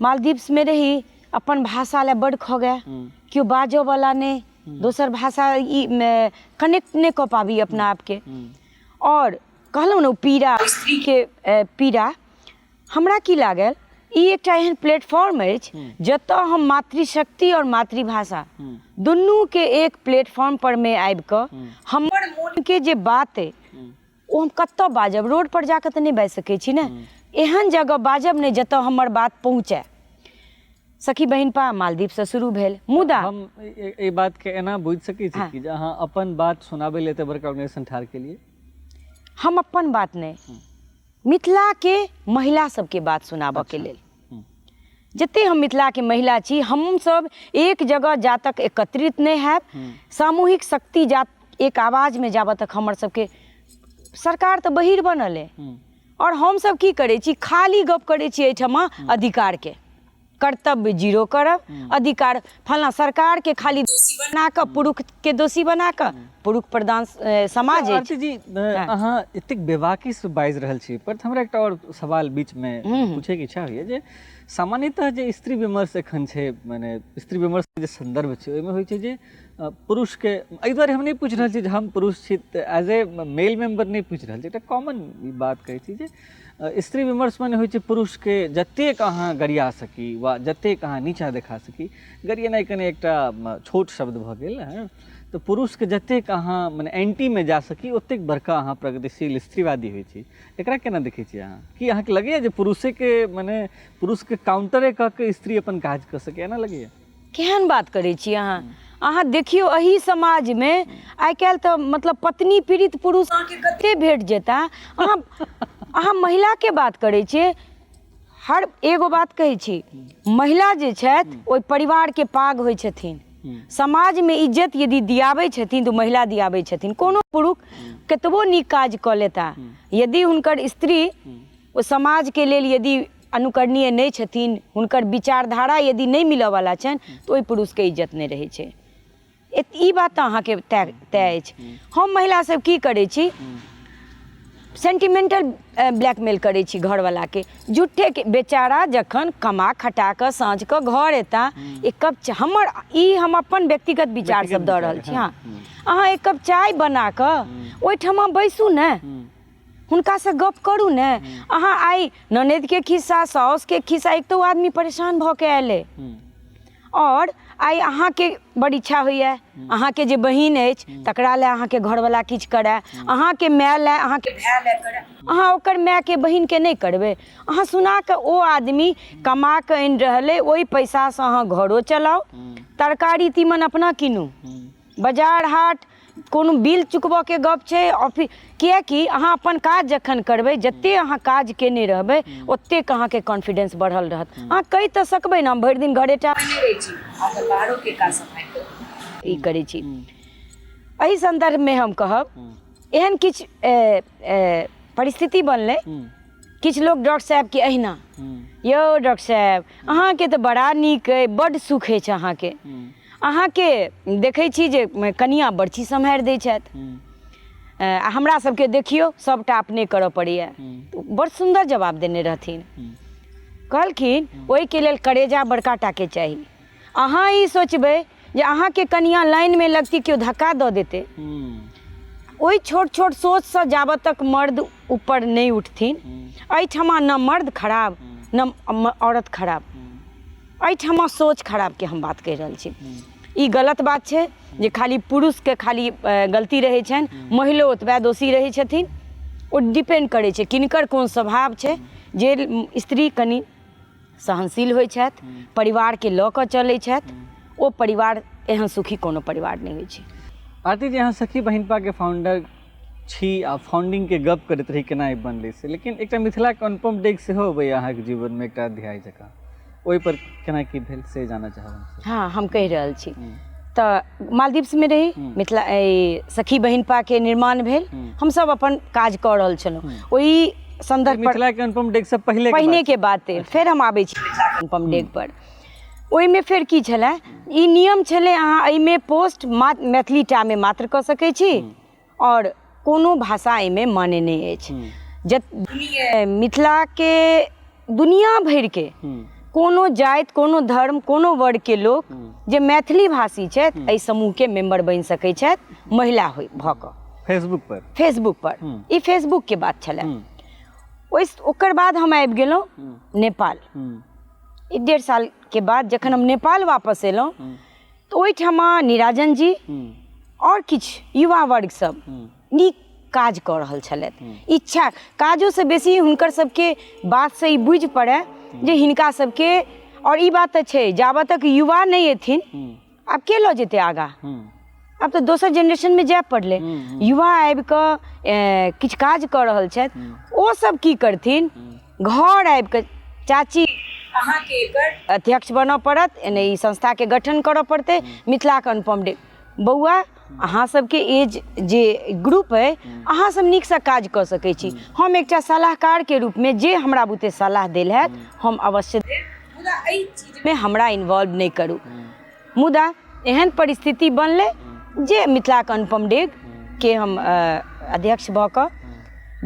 मालदीव्समे रही, अपन भाषा लए बड्ड खगए, केओ बाजऽवला नहि, दोसर भाषा ई कनेक्ट नहि कऽ पाबी अपना आपके। आओर कहलहुँ ने ओ पीड़ा, स्त्रीके पीड़ा, हमरा की लागल ई एकटा एहन प्लेटफॉर्म अछि जतऽ हम मातृशक्ति आओर मातृभाषा दुनूके एक प्लेटफॉर्म पर मे आबि कऽ हमर मोनके जे बात अइ ओ हम कतऽ बाजब? रोड पर जाकऽ तऽ नहि बाजि सकै छी ने, एहन जगह बाजब नहि जतऽ हमर बात पहुँचै। सखी बहिनपा मालदीपसँ शुरू भेल, मुदा हम एहि बातके एना बुझि सकै छी कि जे अहाँ अपन बात सुनाबै लेल एते बड़का ऑर्गेनाइजेशन ठाढ़ केलियै? हम अपन बात नहि, मिथिलाके महिला सबके बात सुनाबऽके लेल। जते हम मिथिलाके महिला छी हमसब एक जगह जा तक एकत्रित नहि हैब, सामूहिक शक्ति जा एक आवाजमे जाबऽ तक हमर सबके सरकार तऽ बहिर बनल अइ। आओर हमसब की करै छी, खाली गप करै छी एहिठमा अधिकारके, कर्तव्य जीरो करब, अधिकार फलाँ, सरकारके खाली दोषी बना कऽ, पुरुषके दोषी बना कऽ, पुरुष प्रधान समाज अछि। आरती जी, अहाँ एतेक बेबाकीसँ बाजि रहल छी, पर हमरा एकटा आओर सवाल बीचमे पूछैके इच्छा होइए जे सामान्यतः जे स्त्री विमर्श एखन छै, मने स्त्री विमर्शके जे सन्दर्भ छै ओहिमे होइ छै जे पुरुषके, एहि दुआरे हम नहि पूछि रहल छी जे हम पुरुष छी तऽ एज ए मेल मेम्बर नहि पूछि रहल छी, एकटा कॉमन ई बात कहै छी जे स्त्री विमर्श मने होइ छै पुरुषके जतेक अहाँ गरिया सकी वा जतेक अहाँ नीचाँ देखा सकी, गरियेनाइ कने एकटा छोट शब्द भऽ गेल हँ, तऽ पुरुषके जतेक अहाँ मने एंटीमे जा सकी ओतेक बड़का अहाँ प्रगतिशील स्त्रीवादी होइ छी। एकरा केना देखै छियै अहाँ? की अहाँके लगैए जे पुरुषेके मने पुरुषके काउंटरे कऽ के स्त्री अपन काज कऽ सकैए, एना लगैए? केहन बात करै छी अहाँ? अहाँ देखियौ एहि समाजमे आइ काल्हि तऽ मतलब पत्नी पीड़ित पुरुष अहाँके कते भेट जेता। अहाँ अहाँ महिलाके बात करै छियै, हर एगो बात कहै छी, महिला जे छथि ओहि परिवारके पाग होइ छथिन, समाजमे इज्जत यदि दियाबै छथिन तऽ महिला दियाबै छथिन। कोनो पुरुष कतबो नीक काज कऽ लेता, यदि हुनकर स्त्री ओ समाजके लेल यदि अनुकरणीय नहि छथिन, हुनकर विचारधारा यदि नहि मिलऽवला छनि, तऽ ओहि पुरुषके इज्जत नहि रहै छै। ई बात तऽ अहाँके तय तय अछि। हम महिला सब की करै छी, सेंटिमेंटल ब्लैकमेल करै छी घरवलाके झूठेके। बेचारा जखन कमा खटा कऽ साँझ कऽ घर एता, एक कप हमर ई हम अपन व्यक्तिगत विचार सब दऽ रहल छी, हँ, अहाँ एक कप चाय बना कऽ ओहिठमा बैसू ने, हुनकासँ गप करू ने। अहाँ आइ ननदिके खिस्सा, साउसके खिस्सा, एक तऽ ओ आदमी परेशान भऽ के आयल अइ, आओर आइ अहाँके बड़ इच्छा होइए, अहाँके जे बहिन अछि तकरा लए अहाँके घरवला किछु करए, अहाँके माय लए, अहाँके भाय लए करए, अहाँ ओकर मायके बहिनके नहि करबै? अहाँ सुना कऽ ओ आदमी कमा कऽ आनि रहल अइ, ओहि पैसासँ अहाँ घरो चलाउ, तरकारी तीमन अपना कीनू, बाजार हाट, कोनो बिल चुकबऽके गप छै ऑफिस, किएकि अहाँ अपन काज जखन करबै, जते अहाँ काज केने रहबै ओतेक अहाँके कॉन्फिडेंस बढ़ल रहत। अहाँ कहि तऽ सकबै ने, हम भरि दिन घरेटा नहि रहै छी, हम तऽ बाहरोके काज सफाइ ई करै छी। एहि सन्दर्भमे हम कहब, एहन किछु परिस्थिति बनलै, किछु लोक डॉक्टर साहेबके अहिना, यौ डॉक्टर साहेब, अहाँके तऽ बड़ा नीक अइ, बड्ड सुख अछि अहाँके, अहाँके देखै छी जे कनिआँ बरछी सम्हारि दै छथि, आ हमरा सबके देखियौ सबटा अपने करऽ पड़ैए। बड़ सुन्दर जवाब देने रहथिन, कहलखिन ओहिके लेल करेजा बड़का टाके चाही। अहाँ ई सोचबै जे अहाँके कनिआँ लाइनमे लगती, केओ धक्का दऽ देतै। ओहि छोट छोट सोचसँ जाबत तक मर्द ऊपर नहि उठथिन, एहिठमा न मर्द खराब न औरत खराब, एहिठमा सोच खराबके हम बात कहि रहल छी। ई गलत बात छै जे खाली पुरुषके खाली गलती रहै छनि, महिलो ओतबे दोषी रहै छथिन। ओ डिपेंड करै छै किनकर कोन स्वभाव छै। जे स्त्री कनि सहनशील होइ छथि, परिवारके लऽ कऽ चलै छथि, ओ परिवार एहन सुखी कोनो परिवार नहि होइ छै। आरती जी, अहाँ सखी बहिनपाके फाउंडर छी आ फाउंडिंगके गप करैत रही केना ई बनलै से, लेकिन एकटा मिथिलाके अनुपम डेग सेहो अबैए अहाँके जीवनमे एकटा अध्याय जकाँ, ओहिपर केना की भेल से जानऽ चाहब हमसब। हँ, हम कहि रहल छी। तऽ मालदीव्समे रही, मिथिला सखी बहिनपाके निर्माण भेल, हमसब अपन काज कऽ रहल छलहुँ ओहि सन्दर्भ पर। मिथिला के अनुपम डेग से पहिले के पहिने बात। के बात अइ। फेर हम आबै छी मिथिला के अनुपम डेग पर। ओहिमे फेर की छलै, ई नियम छलै अहाँ एहिमे पोस्ट मैथिली टामे मात्र कऽ सकै छी आओर कोनो भाषा एहिमे मान्य नहि अछि। जत मिथिलाके दुनिया भरिके कोनो जाति, कोनो धर्म, कोनो वर्गके लोक जे मैथिली भाषी छथि एहि समूहके मेम्बर बनि सकै छथि, महिला होइ भऽ कऽ। फेसबुक पर? फेसबुक पर, ई फेसबुक के बात छलै। ओहि ओकर बाद हम आबि गेलहुँ नेपाल। एक 1.5 साल के बाद जखन हम नेपाल वापस एलहुँ तऽ ओहिठमा निराजन जी आओर किछु युवा वर्ग सब नीक काज कऽ रहल छलथि। इच्छा काजोसँ बेसी हुनकर सबके बातसँ ई बुझि पड़य जे हिनका सबके, आओर ई बात तऽ छै जाबऽ तक युवा नहि एथिन आब के लऽ जेतै आगाँ? आब तऽ दोसर जेनरेशनमे जाय पड़लै। युवा आबि कऽ किछु काज कऽ रहल छथि, ओ सब की करथिन, घर आबि कऽ चाची अहाँके एकर अध्यक्ष बनऽ पड़त, एने ई संस्थाके गठन करऽ पड़तै मिथिलाके अनुपम डे। बौआ, अहाँ सबके एज जे ग्रुप अइ अहाँ सब नीकसँ काज कऽ सकै छी, हम एकटा सलाहकारके रूपमे जे हमरा बुते सलाह देल हैत हम अवश्य देब, मुदा एहि चीजमे हमरा इन्वॉल्व नहि करू। मुदा एहन परिस्थिति बनलै जे मिथिलाके अनुपम डेगके हम अध्यक्ष भऽ कऽ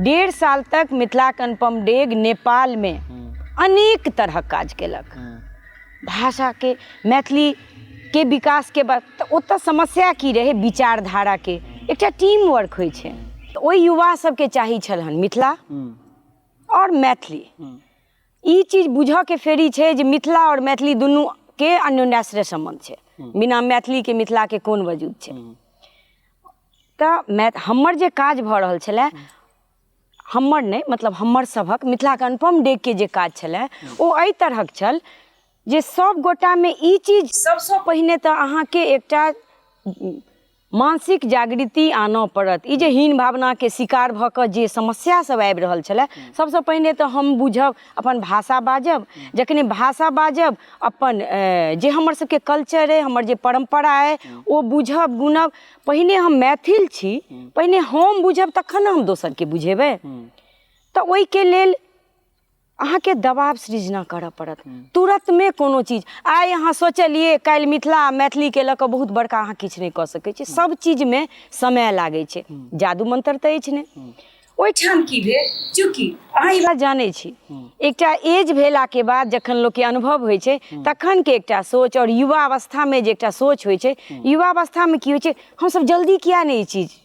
1.5 साल तक मिथिलाके अनुपम डेग नेपालमे अनेक तरहक काज केलक, भाषाके मैथिलीके विकासके बात। तऽ ओतऽ समस्या की रहै, विचारधाराके एकटा टीम वर्क होइ छै, तऽ ओहि युवा सबके चाही छल हन मिथिला आओर मैथिली। ई चीज बुझऽके फेर ई छै जे मिथिला आओर मैथिली दुनूके अन्योन्याश्रय सम्बन्ध छै, बिना मैथिलीके मिथिलाके कोन वजूद छै। तऽ हमर जे काज भऽ रहल छलै, हमर नहि मतलब हमर सभक मिथिलाके अनुपम डेगके जे काज छलै ओ एहि तरहक छल जे सब गोटामे ई चीज सबसँ पहिने तऽ अहाँके एकटा मानसिक जागृति आनऽ पड़त। ई जे हीन भावनाके शिकार भऽ कऽ जे समस्या सब आबि रहल छलै, सबसँ पहिने तऽ हम बुझब, अपन भाषा बाजब। जखने भाषा बाजब, अपन जे हमर सबके कल्चर अइ, हमर जे परम्परा अइ ओ बुझब गुनब। पहिने हम मैथिल छी, पहिने हम बुझब तखन ने हम दोसरके बुझेबै। तऽ ओहिके लेल अहाँके दबाव सृजना करऽ पड़त। तुरन्तमे कोनो चीज आइ अहाँ सोचलियै काल्हि मिथिला आ मैथिलीके लऽ कऽ बहुत बड़का अहाँ किछु नहि कऽ सकै छी। सब चीजमे समय लागै छै, जादू मंत्र तऽ अछि नहि। ओहिठाम की भेल, चूँकि अहाँ ई बात जानै छी, एकटा एज भेलाके बाद जखन लोकके अनुभव होइ छै तखनके एकटा सोच आओर युवा अवस्थामे जे एकटा सोच होइ छै, युवा अवस्थामे की होइ छै, हमसब जल्दी किया नहि ई चीज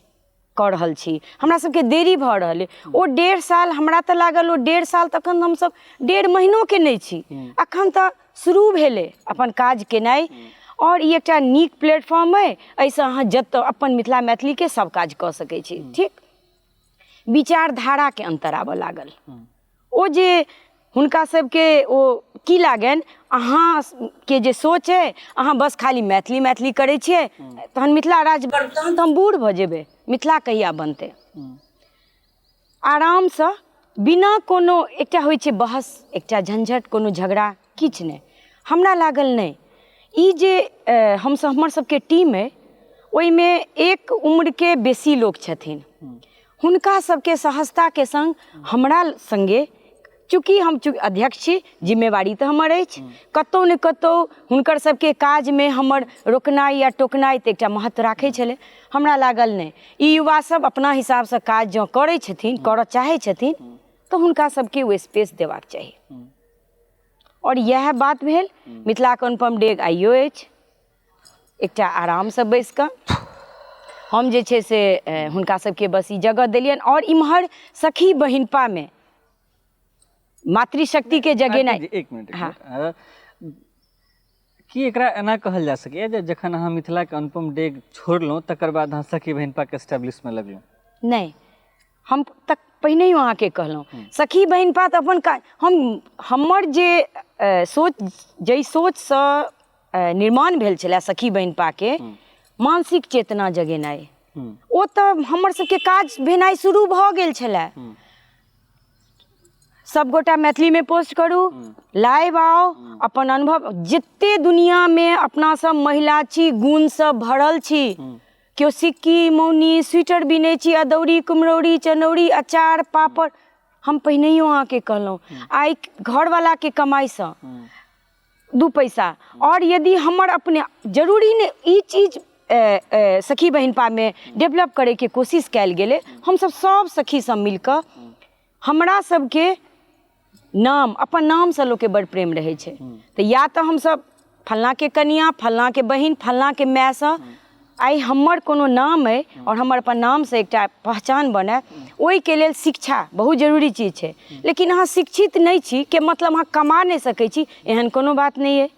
कऽ रहल छी, हमरा सबके देरी भऽ रहल अइ। ओ 1.5 साल हमरा तऽ लागल, ओ 1.5 साल तखन हमसब 1.5 महीनोके नहि छी, अखन तऽ शुरू भेलै अपन काज केनाइ। आओर ई एकटा नीक प्लेटफॉर्म अइ, एहिसँ अहाँ जतऽ अपन मिथिला मैथिलीके सब काज कऽ सकै छी। ठीक, विचारधाराके अन्तर आबऽ लागल। ओ जे हुनका सबके ओ की लागनि, अहाँके जे सोच अइ, अहाँ बस खाली मैथिली मैथिली करै छियै, तहन मिथिला राज्य तहन तऽ हम बूढ़ भऽ जेबै, मिथिला कहिया बनतै? आरामसँ बिना कोनो एकटा होइ छै बहस, एकटा झंझट, कोनो झगड़ा, किछु नहि। हमरा लागल नहि, ई जे हमसब हमर सबके टीम अइ ओहिमे एक उम्रके बेसी लोक छथिन, हुनका सबके सहजताके सङ्ग हमरा सङ्गे, चूँकि हम अध्यक्ष छी, जिम्मेवारी तऽ हमर अछि, कतहु ने कतहु हुनकर सबके काजमे हमर रोकनाइ या टोकनाइ तऽ एकटा महत्व राखै छलै। हमरा लागल नहि, ई युवा सब अपना हिसाबसँ काज जँ करै छथिन, करऽ चाहै छथिन, तऽ हुनका सबके ओ स्पेस देबाक चाही। आओर इएह बात भेल। मिथिलाके अनुपम डेग आइयो अछि। एकटा आरामसँ बैस कऽ हम जे छै से हुनका सबके बस ई जगह देलियनि। आओर इम्हर सखी बहिनपामे मातृशक्तिके जगेनाइ। एक मिनट, हाँ, की एकरा एना कहल जा सकैए जे जखन अहाँ मिथिलाके अनुपम डेग छोड़लहुँ तकर बाद अहाँ सखी बहिनपाके एस्टेब्लिशमे लगलहुँ? नहि, हम तक पहिनहियो अहाँके कहलहुँ, सखी बहिनपा तऽ अपन काज, हम हमर जे सोच, जाहि सोचसँ निर्माण भेल छलै सखी बहिनपाके मानसिक चेतना जगेनाइ, ओ तऽ हमर सबके काज भेनाइ शुरू भऽ गेल छलै। सबगोटा मैथिलीमे पोस्ट करू, लाइव आउ, अपन अनुभव, जते दुनिआँमे अपना सब महिला छी, गुणसँ भरल छी, केओ सिक्की मौनी स्वेटर बिनै छी, अदौरी कुम्हरौरी चनौरी अचार पापड़, हम पहिनहियो अहाँके कहलहुँ, आइ घरवलाके कमाइसँ 2 पैसा, आओर यदि हमर अपने जरूरी नहि, ई चीज सखी बहिनपामे डेवलप करैके कोशिश कयल गेलै। हमसब सब सखी सब मिलकऽ, हमरा सबके नाम, अपन नामसँ लोकके बड़ प्रेम रहै छै, तऽ या तऽ हमसब फल्लाँके कनिआँ, फल्लाँके बहिन, फल्लाँके मायसँ आइ हमर कोनो नाम अइ आओर हमर अपन नामसँ एकटा पहचान बनय, ओहिके लेल शिक्षा बहुत जरूरी चीज छै। लेकिन अहाँ शिक्षित नहि छी के मतलब अहाँ कमा नहि सकै छी, एहन कोनो बात नहि अइ।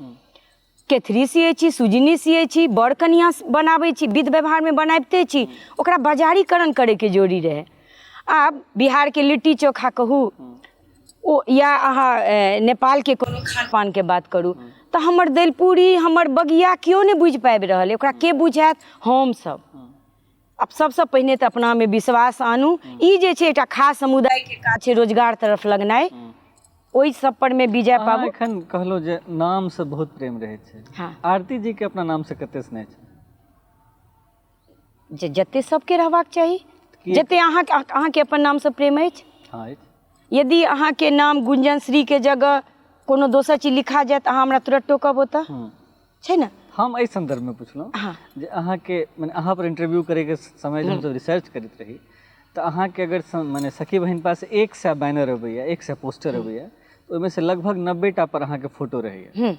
केथरी सियै छी, सुजनी सियै छी, बड़ कनिआँ बनाबै छी, विध व्यवहारमे बनाबिते छी, ओकरा बाजारीकरण करैके जरूरी रहै। आब बिहारके लिट्टी चोखा कहू ओ, या अहाँ नेपालके कोनो खान पानके बात करू, तऽ हमर दलिपूरी, हमर बगिया केओ नहि बुझि पाबि रहल अइ। ओकरा के बुझायत? हमसब। आब सबसँ पहिने तऽ अपनामे विश्वास आनू। ई जे छै एकटा खास समुदायके काज छै, रोजगार तरफ लगनाइ, ओहि सब पर मे विजय पाबू। एखन कहलहुँ जे नामसँ बहुत प्रेम रहै छै। हाँ। आरती जीके अपना नामसँ कते स्नेह छै? जे जते सबके रहबाक चाही, जते अहाँके अपन नामसँ प्रेम अछि। हाँ, अछि। यदि अहाँके नाम गुंजन श्री के जगह कोनो दोसर चीज लिखा जायत, अहाँ हमरा तुरंत टोकब ओतऽ, छै ने? हम एहि संदर्भमे पुछलहुँ जे अहाँके मने अहाँ पर इंटरव्यू करैके समय जे हमसब रिसर्च करैत रही, तऽ अहाँके अगर मने सखी बहिन पास 100 बैनर अबैया, 100 पोस्टर अबैया, ओहिमे से लगभग 90 टा पर अहाँके फोटो रहैया।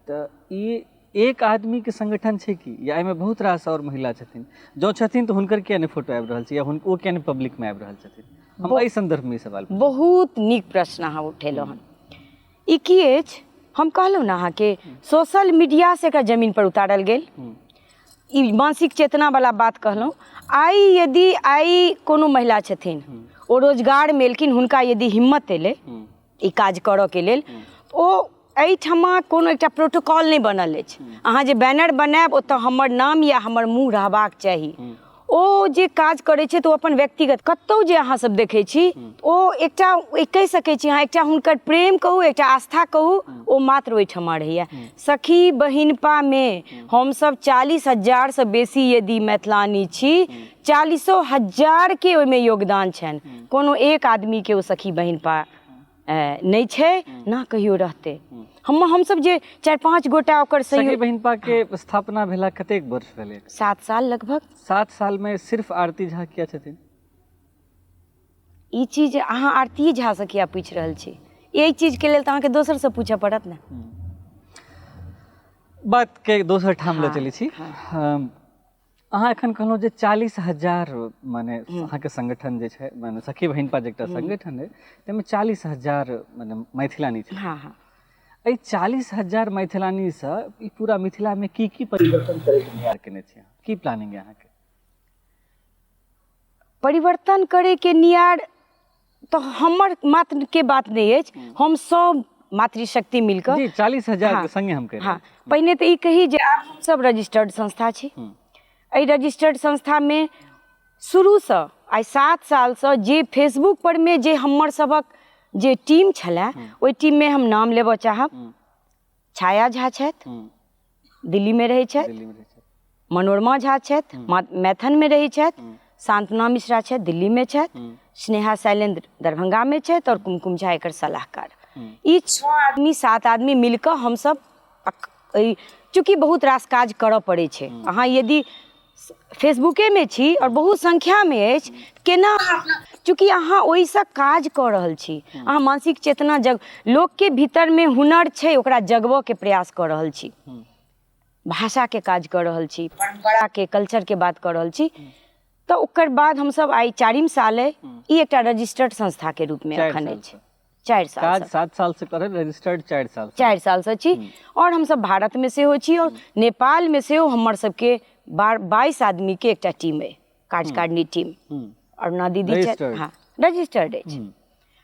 तऽ ई एक आदमीके संगठन छै कि या एहिमे बहुत रास आओर महिला छथिन? जँ छथिन तऽ हुनकर किया नहि फोटो आबि रहल छै, या ओ किया नहि पब्लिकमे आबि रहल छथिन? हम एहि सन्दर्भमे ई सवाल। बहुत नीक प्रश्न अहाँ उठेलहुँ हन। ई की अछि, हम कहलहुँ ने अहाँके, सोशल मीडियासँ एकरा जमीन पर उतारल गेल। ई मानसिक चेतनावला बात कहलहुँ। आइ यदि आइ कोनो महिला छथिन, ओ रोजगारमे एलखिन, हुनका यदि हिम्मत एलै ई काज करऽके लेल, ओ एहिठमा कोनो एकटा प्रोटोकॉल नहि बनल अछि। अहाँ जे बैनर बनायब ओतऽ हमर नाम या हमर मुँह रहबाक चाही। ओ जे काज करै छै तऽ ओ अपन व्यक्तिगत, कतहु जे अहाँ सब देखै छी, ओ एकटा कहि सकै छी अहाँ, एकटा हुनकर प्रेम कहू, एकटा आस्था कहू, ओ मात्र ओहिठमा रहैया। सखी बहिनपामे हमसब 40,000सँ बेसी यदि मैथिलानी छी, 40,000के ओहिमे योगदान छनि। कोनो एक आदमीके ओ सखी बहिनपा नहि छै, ना कहियो रहतै। हमसब जे 4-5 गोटा ओकर सखी बहिनपा के स्थापना भेला कतेक वर्ष भेलै? 7 साल लगभग। 7 साल में सिर्फ आरती झा किया छथिन? ई चीज अहाँ आरती झा से किया पूछि रहल छी? एहि चीज के लेल तऽ अहाँके दोसर से पूछऽ पड़त ने। बात के दोसर ठाम लऽ चलै छी। अहाँ एखन कहलहुँ जे 40,000 माने अहाँके संगठन जे छै, माने सखी बहिनपा जे एकटा संगठन अइ, ताहिमे 40,000 माने मैथिलानी छै। हाँ, हाँ। एहि 40,000 मैथिलानीसँ ई पूरा मिथिलामे की की परिवर्तन करैके नियार केने छी अहाँ? की प्लानिंग है अहाँके? परिवर्तन करैके नियार तऽ हमर मात्रके बात नहि अछि, हम सब मातृशक्ति मिलकऽ जी 40,000 के संगे हम कहि रहल हाँ, पहिने तऽ ई कही जे आब हमसब रजिस्टर्ड संस्था छी। एहि रजिस्टर्ड संस्थामे शुरूसँ आइ 7 सालसँ जे फेसबुक पर मे जे हमर सभक जे टीम छलै ओहि टीममे हम नाम लेबऽ चाहब। छाया झा छथि, दिल्लीमे रहै छथि, मनोरमा झा छथि, मैथनमे रहै छथि, सांत्वना मिश्रा छथि, दिल्लीमे छथि, स्नेहा शैलेन्द्र दरभंगामे छथि आओर कुमकुम झा एकर सलाहकार। ई 6 आदमी 7 आदमी मिलकऽ हमसब चूँकि बहुत रास काज करऽ पड़ै छै। अहाँ यदि फेसबुकेमे छी आओर बहुत संख्यामे अछि, केना अहाँ अपना, चूँकि अहाँ ओहिसँ काज कऽ रहल छी, अहाँ मानसिक चेतना जग लोकके भीतरमे हुनर छै ओकरा जगबऽके प्रयास कऽ रहल छी, भाषाके काज कऽ रहल छी, परम्पराके कल्चरके बात कऽ रहल छी। तऽ ओकर बाद हमसब आइ 4 साल अइ ई एकटा रजिस्टर्ड संस्थाके रूपमे एखन अछि। 4 साल काज 7 साल से करे, रजिस्टर्ड 4 साल। 4 साल से छी और हमसब भारत में सेहो छी और नेपाल में सेहो हमर सबके 22 आदमी के एकटा टीम अइ, कार्यकारिणी टीम। अरुणा दीदी छथि, हाँ रजिस्टर्ड अछि।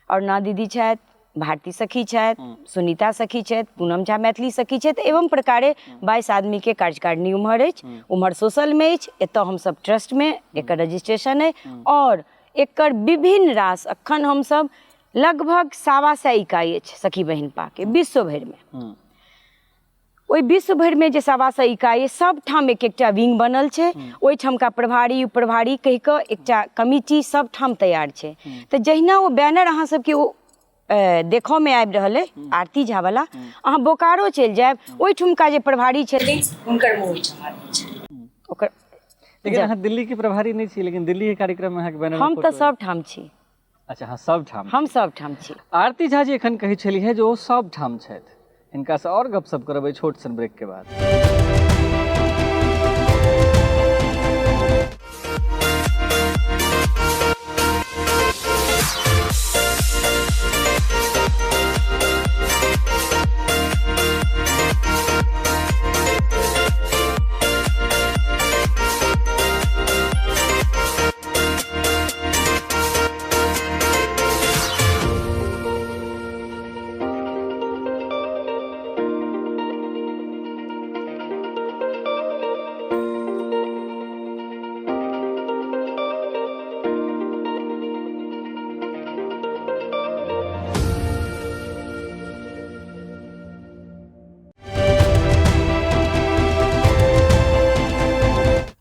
अरुणा दीदी छथि, भारती सखी छथि, सुनीता सखी छथि, पूनम झा मैथिली सखी छथि, एवं प्रकारे 22 आदमी के कार्यकारिणी उम्हर अछि, उम्हर सोशल में अछि, एतऽ हमसब ट्रस्ट में एकर रजिस्ट्रेशन अइ और एकर विभिन्न रास अखन हमसब लगभग 125 इकाई अछि सखी बहिनपा के विश्व भरिमे। ओहि विश्व भरिमे जे 125 इकाई अछि सब ठाम एक एकटा विंग बनल छै, ओहिठामका प्रभारी उपप्रभारी कहि कऽ एकटा कमिटी सब ठाम तैयार छै। तऽ जहिना ओ बैनर अहाँ सबके ओ देखऽमे आबि रहल अइ आरती झा वाला, अहाँ बोकारो चलि जायब ओहिठुमका जे प्रभारी छथिन हुनकर मुँह ओहिठाम आबै छै ओकर। लेकिन अहाँ दिल्ली के प्रभारी नहि छी, लेकिन दिल्ली के कार्यक्रम में अहाँके बैनर हम तऽ सब ठाम छी। अच्छा, अहाँ सब ठाम। हम सब ठाम छी। आरती झा जी एखन कहै छलीह जे ओ सब ठाम छथि। हिनकासँ आओर गपशप करबै छोट सन ब्रेक के बाद।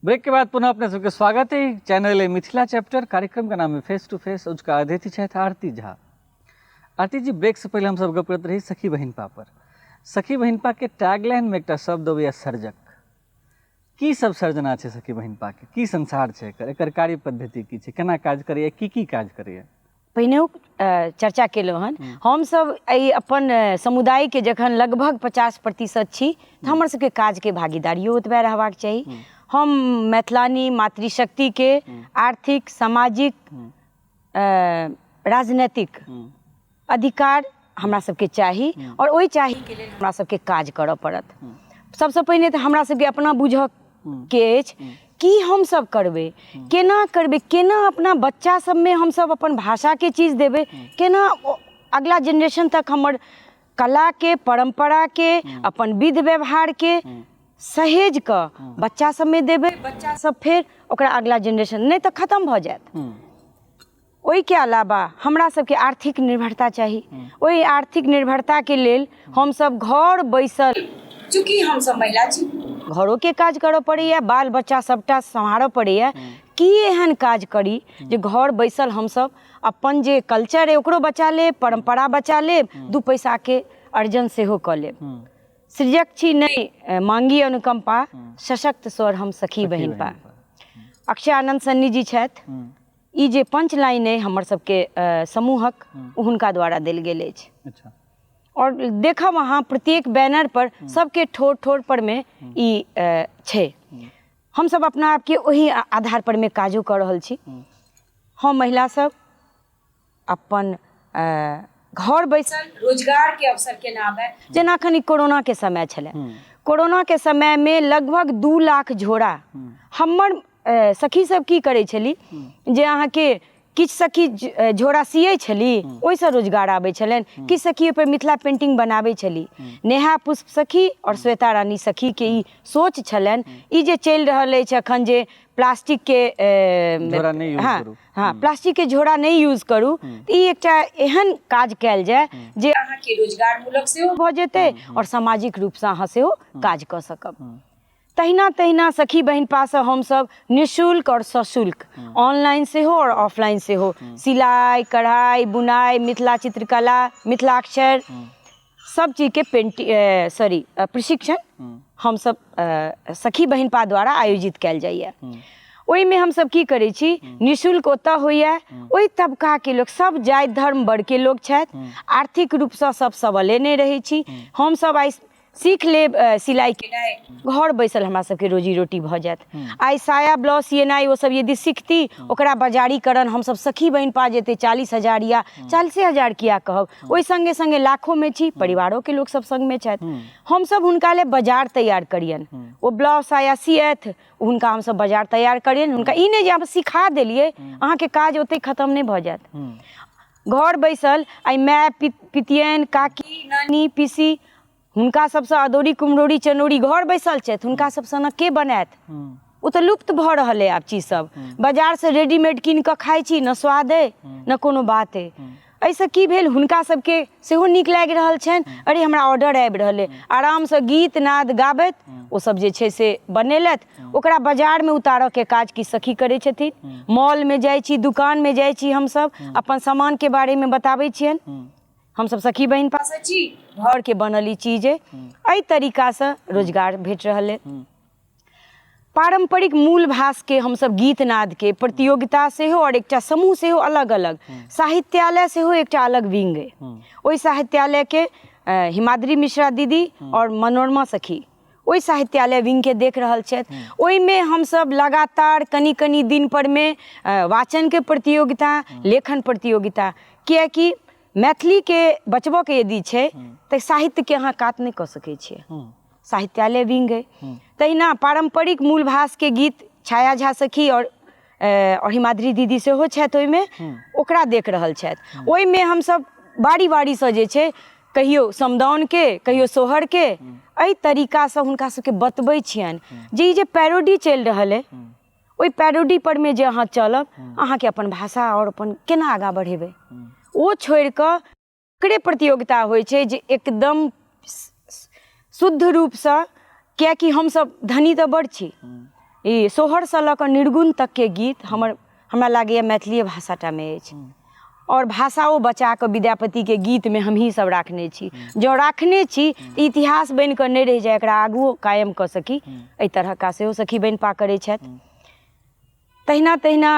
ब्रेक के बाद पुनः अपने सबके स्वागत है चैनल है मिथिला चैप्टर, कार्यक्रम का नाम है फेस टू फेस। उसका अतिथि छथि आरती झा। आरती जी, ब्रेक से पहले हम सब गप करैत रही सखी बहिनपा पर। सखी बहिनपा के टैगलाइन में एकटा शब्द अबैया सर्जक। की सब सर्जना छै सखी बहिनपा के, की संसार छै एकर, एकर कार्य पद्धति की छै, केना काज करैया, की की काज करैया? पहिनेहो चर्चा केलहुँ हन। हमसब एहि अपन समुदायके जखन लगभग 50% छी तऽ हमर सबके काजके भागीदारियो ओतबे रहबाक चाही। हम मैथिलानी मातृशक्तिके आर्थिक, सामाजिक, राजनैतिक अधिकार हमरा सबके चाही और ओहि चाहीके लेल हमरा सबके काज करऽ पड़त। सबसँ पहिने तऽ हमरा सबके अपना बुझऽ के अछि की हमसब करबै, केना करबै, केना अपना बच्चा सबमे हमसब अपन भाषाके चीज देबै, केना अगला जेनरेशन तक हमर कलाके, परम्पराके, अपन विध व्यवहारके सहेज कऽ बच्चा सबमे देबै, बच्चा सब फेर ओकरा अगला जेनरेशन, नहि तऽ खतम भऽ जायत। ओहिके अलावा हमरा सबके आर्थिक निर्भरता चाही। ओहि आर्थिक निर्भरताके लेल हमसब घर बैसल, चूँकि हमसब महिला छी, घरोके काज करऽ पड़ैया, बाल बच्चा सबटा सम्हारऽ पड़ैया, की एहन काज करी जे घर बैसल हमसब अपन जे कल्चर अइ ओकरो बचा लेब, परम्परा बचा लेब, 2 पैसाके अर्जन सेहो कऽ लेब। सृजक छी नहि मांगी अनुकंपा, सशक्त स्वर हम सखी बहिनपा। अक्षय आनंद सन्नी जी छथि। ई जे पंच लाइन अइ हमर सबके समूहक, ओ हुनका द्वारा देल गेल अछि। और देखब अहाँ प्रत्येक बैनर पर सबके ठोर ठोर पर में ई छै। हमसब अपना आपके ओहि आधार पर में काजो कऽ रहल छी। हम महिला सब अपन घर बैसल रोजगारके अवसर केना आबै। जेना एखन ई कोरोनाके समय छलै, कोरोनाके समयमे लगभग 2 लाख झोरा हमर सखी सब की करै छली जे अहाँके किछु सखी झोरा सियै छली, ओहिसँ रोजगार आबै छलनि, किछु सखी ओहिपर मिथिला पेंटिंग बनाबै छली। नेहा पुष्प सखी आओर श्वेता रानी सखीके ई सोच छलनि, ई जे चलि रहल अछि एखन जे प्लास्टिकके, झोरा नहि यूज हँ करू। हँ, प्लास्टिकके झोरा नहि यूज करू, तऽ ई एकटा एहन काज कयल जाय जे अहाँके रोजगारमूलक सेहो भऽ जेतै आओर सामाजिक रूपसँ अहाँ सेहो काज कऽ सकब। तहिना तहिना सखी बहिनपासँ हमसभ निःशुल्क आओर सशुल्क ऑनलाइन सेहो आओर ऑफलाइन सेहो सिलाइ कढ़ाइ बुनाइ मिथिला चित्रकला मिथिलाक्षर सब चीजके पेंटिंग सॉरी प्रशिक्षण हमसभ सखी बहिनपा द्वारा आयोजित कयल जाइए। ओहिमे हमसभ की करै छी, निःशुल्क ओतऽ होइए, ओहि तबकाके लोक सब जाति धर्म वर्गके लोक छथि, आर्थिक रूपसँ सब सबले नहि रहै छी। हमसभ आइ सीख लेब सिलाइ केनाइ, घर बैसल हमरा सबके रोजी रोटी भऽ जायत। आइ साया ब्लाउज सिएनाइ ओ सब यदि सीखती, ओकरा बाजारीकरण हमसब सखी बहिन पा जेतै 40,000 या 40,000 किया कहब, ओहि सङ्गे सङ्गे लाखोमे छी, परिवारोके लोक सब सङ्गमे छथि। हमसब हुनका लेल बाजार तैयार करियनि, ओ ब्लाउज साया सियथि, हुनका हमसब बाजार तैयार करियनि। हुनका ई नहि जे हम सिखा देलियै अहाँके काज ओतहि खतम नहि भऽ जायत। घर बैसल आइ माय पितियनि काकी नानी पीसी हुनका सबसँ अदौरी कुम्हरौरी चनौरी घर बैसल छथि, हुनका सब सनक के बनायत? ओ तऽ लुप्त भऽ रहल अइ आब चीज सब। बाजारसँ रेडीमेड कीन कऽ खाइ छी, न स्वाद अइ न कोनो बात अइ। एहिसँ की भेल, हुनका सबके सेहो नीक लागि रहल छनि, अरे हमरा ऑर्डर आबि रहल अइ, आरामसँ गीत नाद गाबैत ओ सब जे छै से बनेलथि। ओकरा बाजारमे उतारऽके काज की सखी करै छथिन। मॉलमे जाइ छी, दुकानमे जाइ छी, हमसब अपन सामानके बारेमे बताबै छियनि, हमसब सखी बहिन पास छी, घरके बनल ई चीज अइ। एहि तरीकासँ रोजगार भेट रहल अइ। पारम्परिक मूल भाषके हमसब गीत नादके प्रतियोगिता सेहो आओर एकटा समूह सेहो अलग अलग, साहित्यालय सेहो एकटा अलग विंग अइ। ओहि साहित्यालयके हिमाद्री मिश्रा दीदी आओर मनोरमा सखी ओहि साहित्यालय विंगके देख रहल छथि। ओहिमे हमसब लगातार कनि कनि दिन परमे वाचनके प्रतियोगिता, लेखन प्रतियोगिता, किएकि मैथिलीके बचबऽके यदि छै तऽ साहित्यके अहाँ कात नहि कऽ सकै छियै। साहित्यालय विंग अइ। तहिना पारम्परिक मूल भाषके गीत छाया झा सखी आओर हिमाद्री दीदी सेहो छथि ओहिमे, ओकरा देख रहल छथि। ओहिमे हमसब बारी बारीसँ जे छै कहियो समदाउनके कहियो सोहरके एहि तरीकासँ हुनका सबके बतबै छियनि जे ई जे पैरोडी चलि रहल अइ ओहि पैरोडी परमे जे अहाँ चलब अहाँके अपन भाषा आओर अपन केना आगाँ बढ़ेबै। ओ छोड़िकऽ ओकरे प्रतियोगिता होइ छै जे एकदम शुद्ध रूपसँ, किएकि हमसब धनी तऽ बड़ छी, ई सोहरसँ लऽ कऽ निर्गुण तकके गीत हमरा लागैए मैथिलीए भाषाटामे अछि। आओर भाषाओ बचा कऽ विद्यापतिके गीतमे हमही सब राखने छी। जँ राखने छी तऽ इतिहास बनि कऽ नहि रहि जाय, एकरा आगुओ कायम कऽ सकी, एहि तरहक काज सेहो सखी बहिनपा करै छथि। तहिना तहिना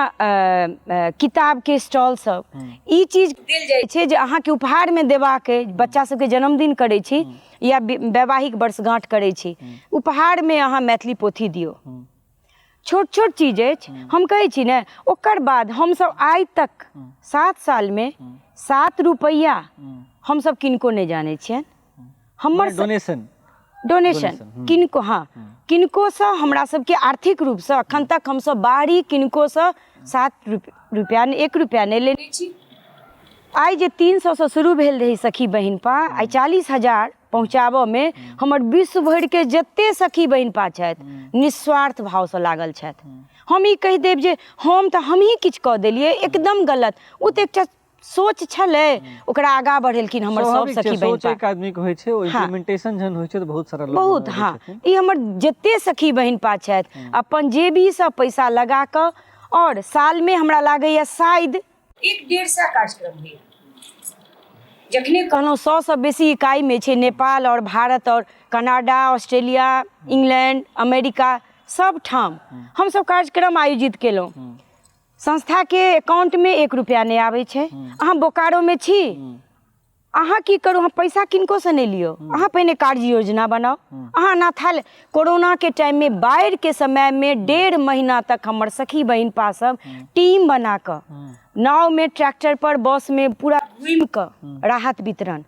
किताबके स्टॉल सब ई चीज देल जाइ छै जे अहाँके उपहारमे देबाक अइ, बच्चा सबके जन्मदिन करै छी या वैवाहिक वर्षगाँठ करै छी, उपहारमे अहाँ मैथिली पोथी दियौ। छोट छोट चीज अछि, हम कहै छी ने। ओकर बाद हमसब आइ तक 7 सालमे 7 रुपैआ हमसब किनको नहि जानै छियनि। हमर डोनेशन डोनेशन किनको, हँ, किनकोसँ हमरा सबके आर्थिक रूपसँ अखन तक हमसब बाहरी किनकोसँ 7 रुपैआ 1 रुपैआ नहि लेने छी। आइ जे 300सँ शुरू भेल रहै सखी बहिनपा, आइ 40,000 पहुँचाबऽमे हमर विश्व भरिके जते सखी बहिनपा छथि निस्वार्थ भावसँ लागल छथि। हम ई कहि देब जे हम तऽ हमही किछु कऽ देलियै, एकदम गलत। ओ तऽ एकटा सोच छलै, ओकरा आगाँ बढ़ेलखिन हमर सब स्वाभाविक छै, सखी सोच बहिनपा। एक आदमी के होइ छै, ओ इम्प्लीमेंटेशन जहन होइ छै तऽ बहुत सारा लोग बहुत, ओहिमे हँ, रहै छथिन। ई हमर जते सखी बहिनपा छथि अपन जेबीसँ पैसा लगा कऽ, आओर सालमे हमरा लागैए शायद 1-150 कार्यक्रम होइए। जखने कहलहुँ 100सँ बेसी इकाइमे छै, नेपाल आओर भारत आओर कनाडा, ऑस्ट्रेलिया, इंग्लैंड, अमेरिका, सब ठाम हमसब कार्यक्रम आयोजित केलहुँ। संस्थाके अकाउंटमे 1 रुपैआ नहि आबै छै। अहाँ बोकारोमे छी, अहाँ की करू, अहाँ पैसा किनकोसँ नहि लियौ, अहाँ पहिने कार्य योजना बनाउ। अहाँ अनाथालय, कोरोनाके टाइममे बाढ़िके समयमे 1.5 महीना तक हमर सखी बहिनपा सब टीम बना कऽ नावमे, ट्रैक्टर पर, बसमे पूरा घुमि कऽ राहत वितरण,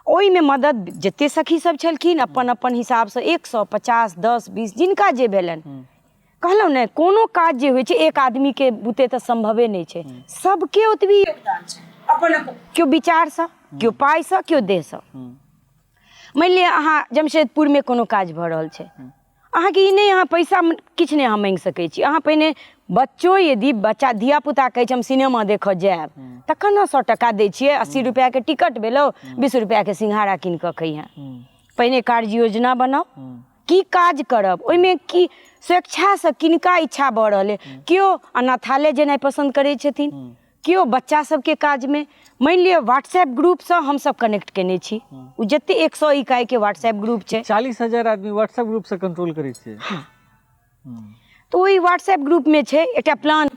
ओहिमे मदद जते सखी सब छलखिन अपन अपन हिसाबसँ 100, 50, 10, 20 जिनका जे भेलनि। कहलहुँ ने, कोनो काज जे होइ छै एक आदमीके बुते तऽ सम्भवे नहि छै, सबके ओतबी योगदान छै अपन अपन, केओ विचारसँ, केओ पाइसँ, केओ देहसँ। मानि लिअ अहाँ जमशेदपुरमे कोनो काज भऽ रहल छै, अहाँके ई नहि, अहाँ पैसा किछु नहि अहाँ माँगि सकै छी। अहाँ पहिने बच्चो यदि बच्चा धियापुता कहै छै हम सिनेमा देखऽ जायब, तखन ने 100 टका दै छियै, 80 रुपैआके टिकट भेलौ, 20 रुपैआके सिंघाड़ा कीन कऽ खइहेँ। पहिने कार्य योजना बनाउ, की काज करब, ओहिमे की स्वेच्छासँ किनका इच्छा भऽ रहल अइ। केओ अनाथालय जेनाइ पसन्द करै छथिन, केओ बच्चा सबके काजमे। मानि लिअ व्हाट्सएप ग्रुपसँ हमसब कनेक्ट केने छी, ओ जते 100 इकाइके व्हाट्सएप ग्रुप छै, 40,000 आदमी व्हाट्सएप ग्रुपसँ कंट्रोल करै छियै। हँ, तऽ ओहि व्हाट्सएप ग्रुपमे छै एकटा प्लान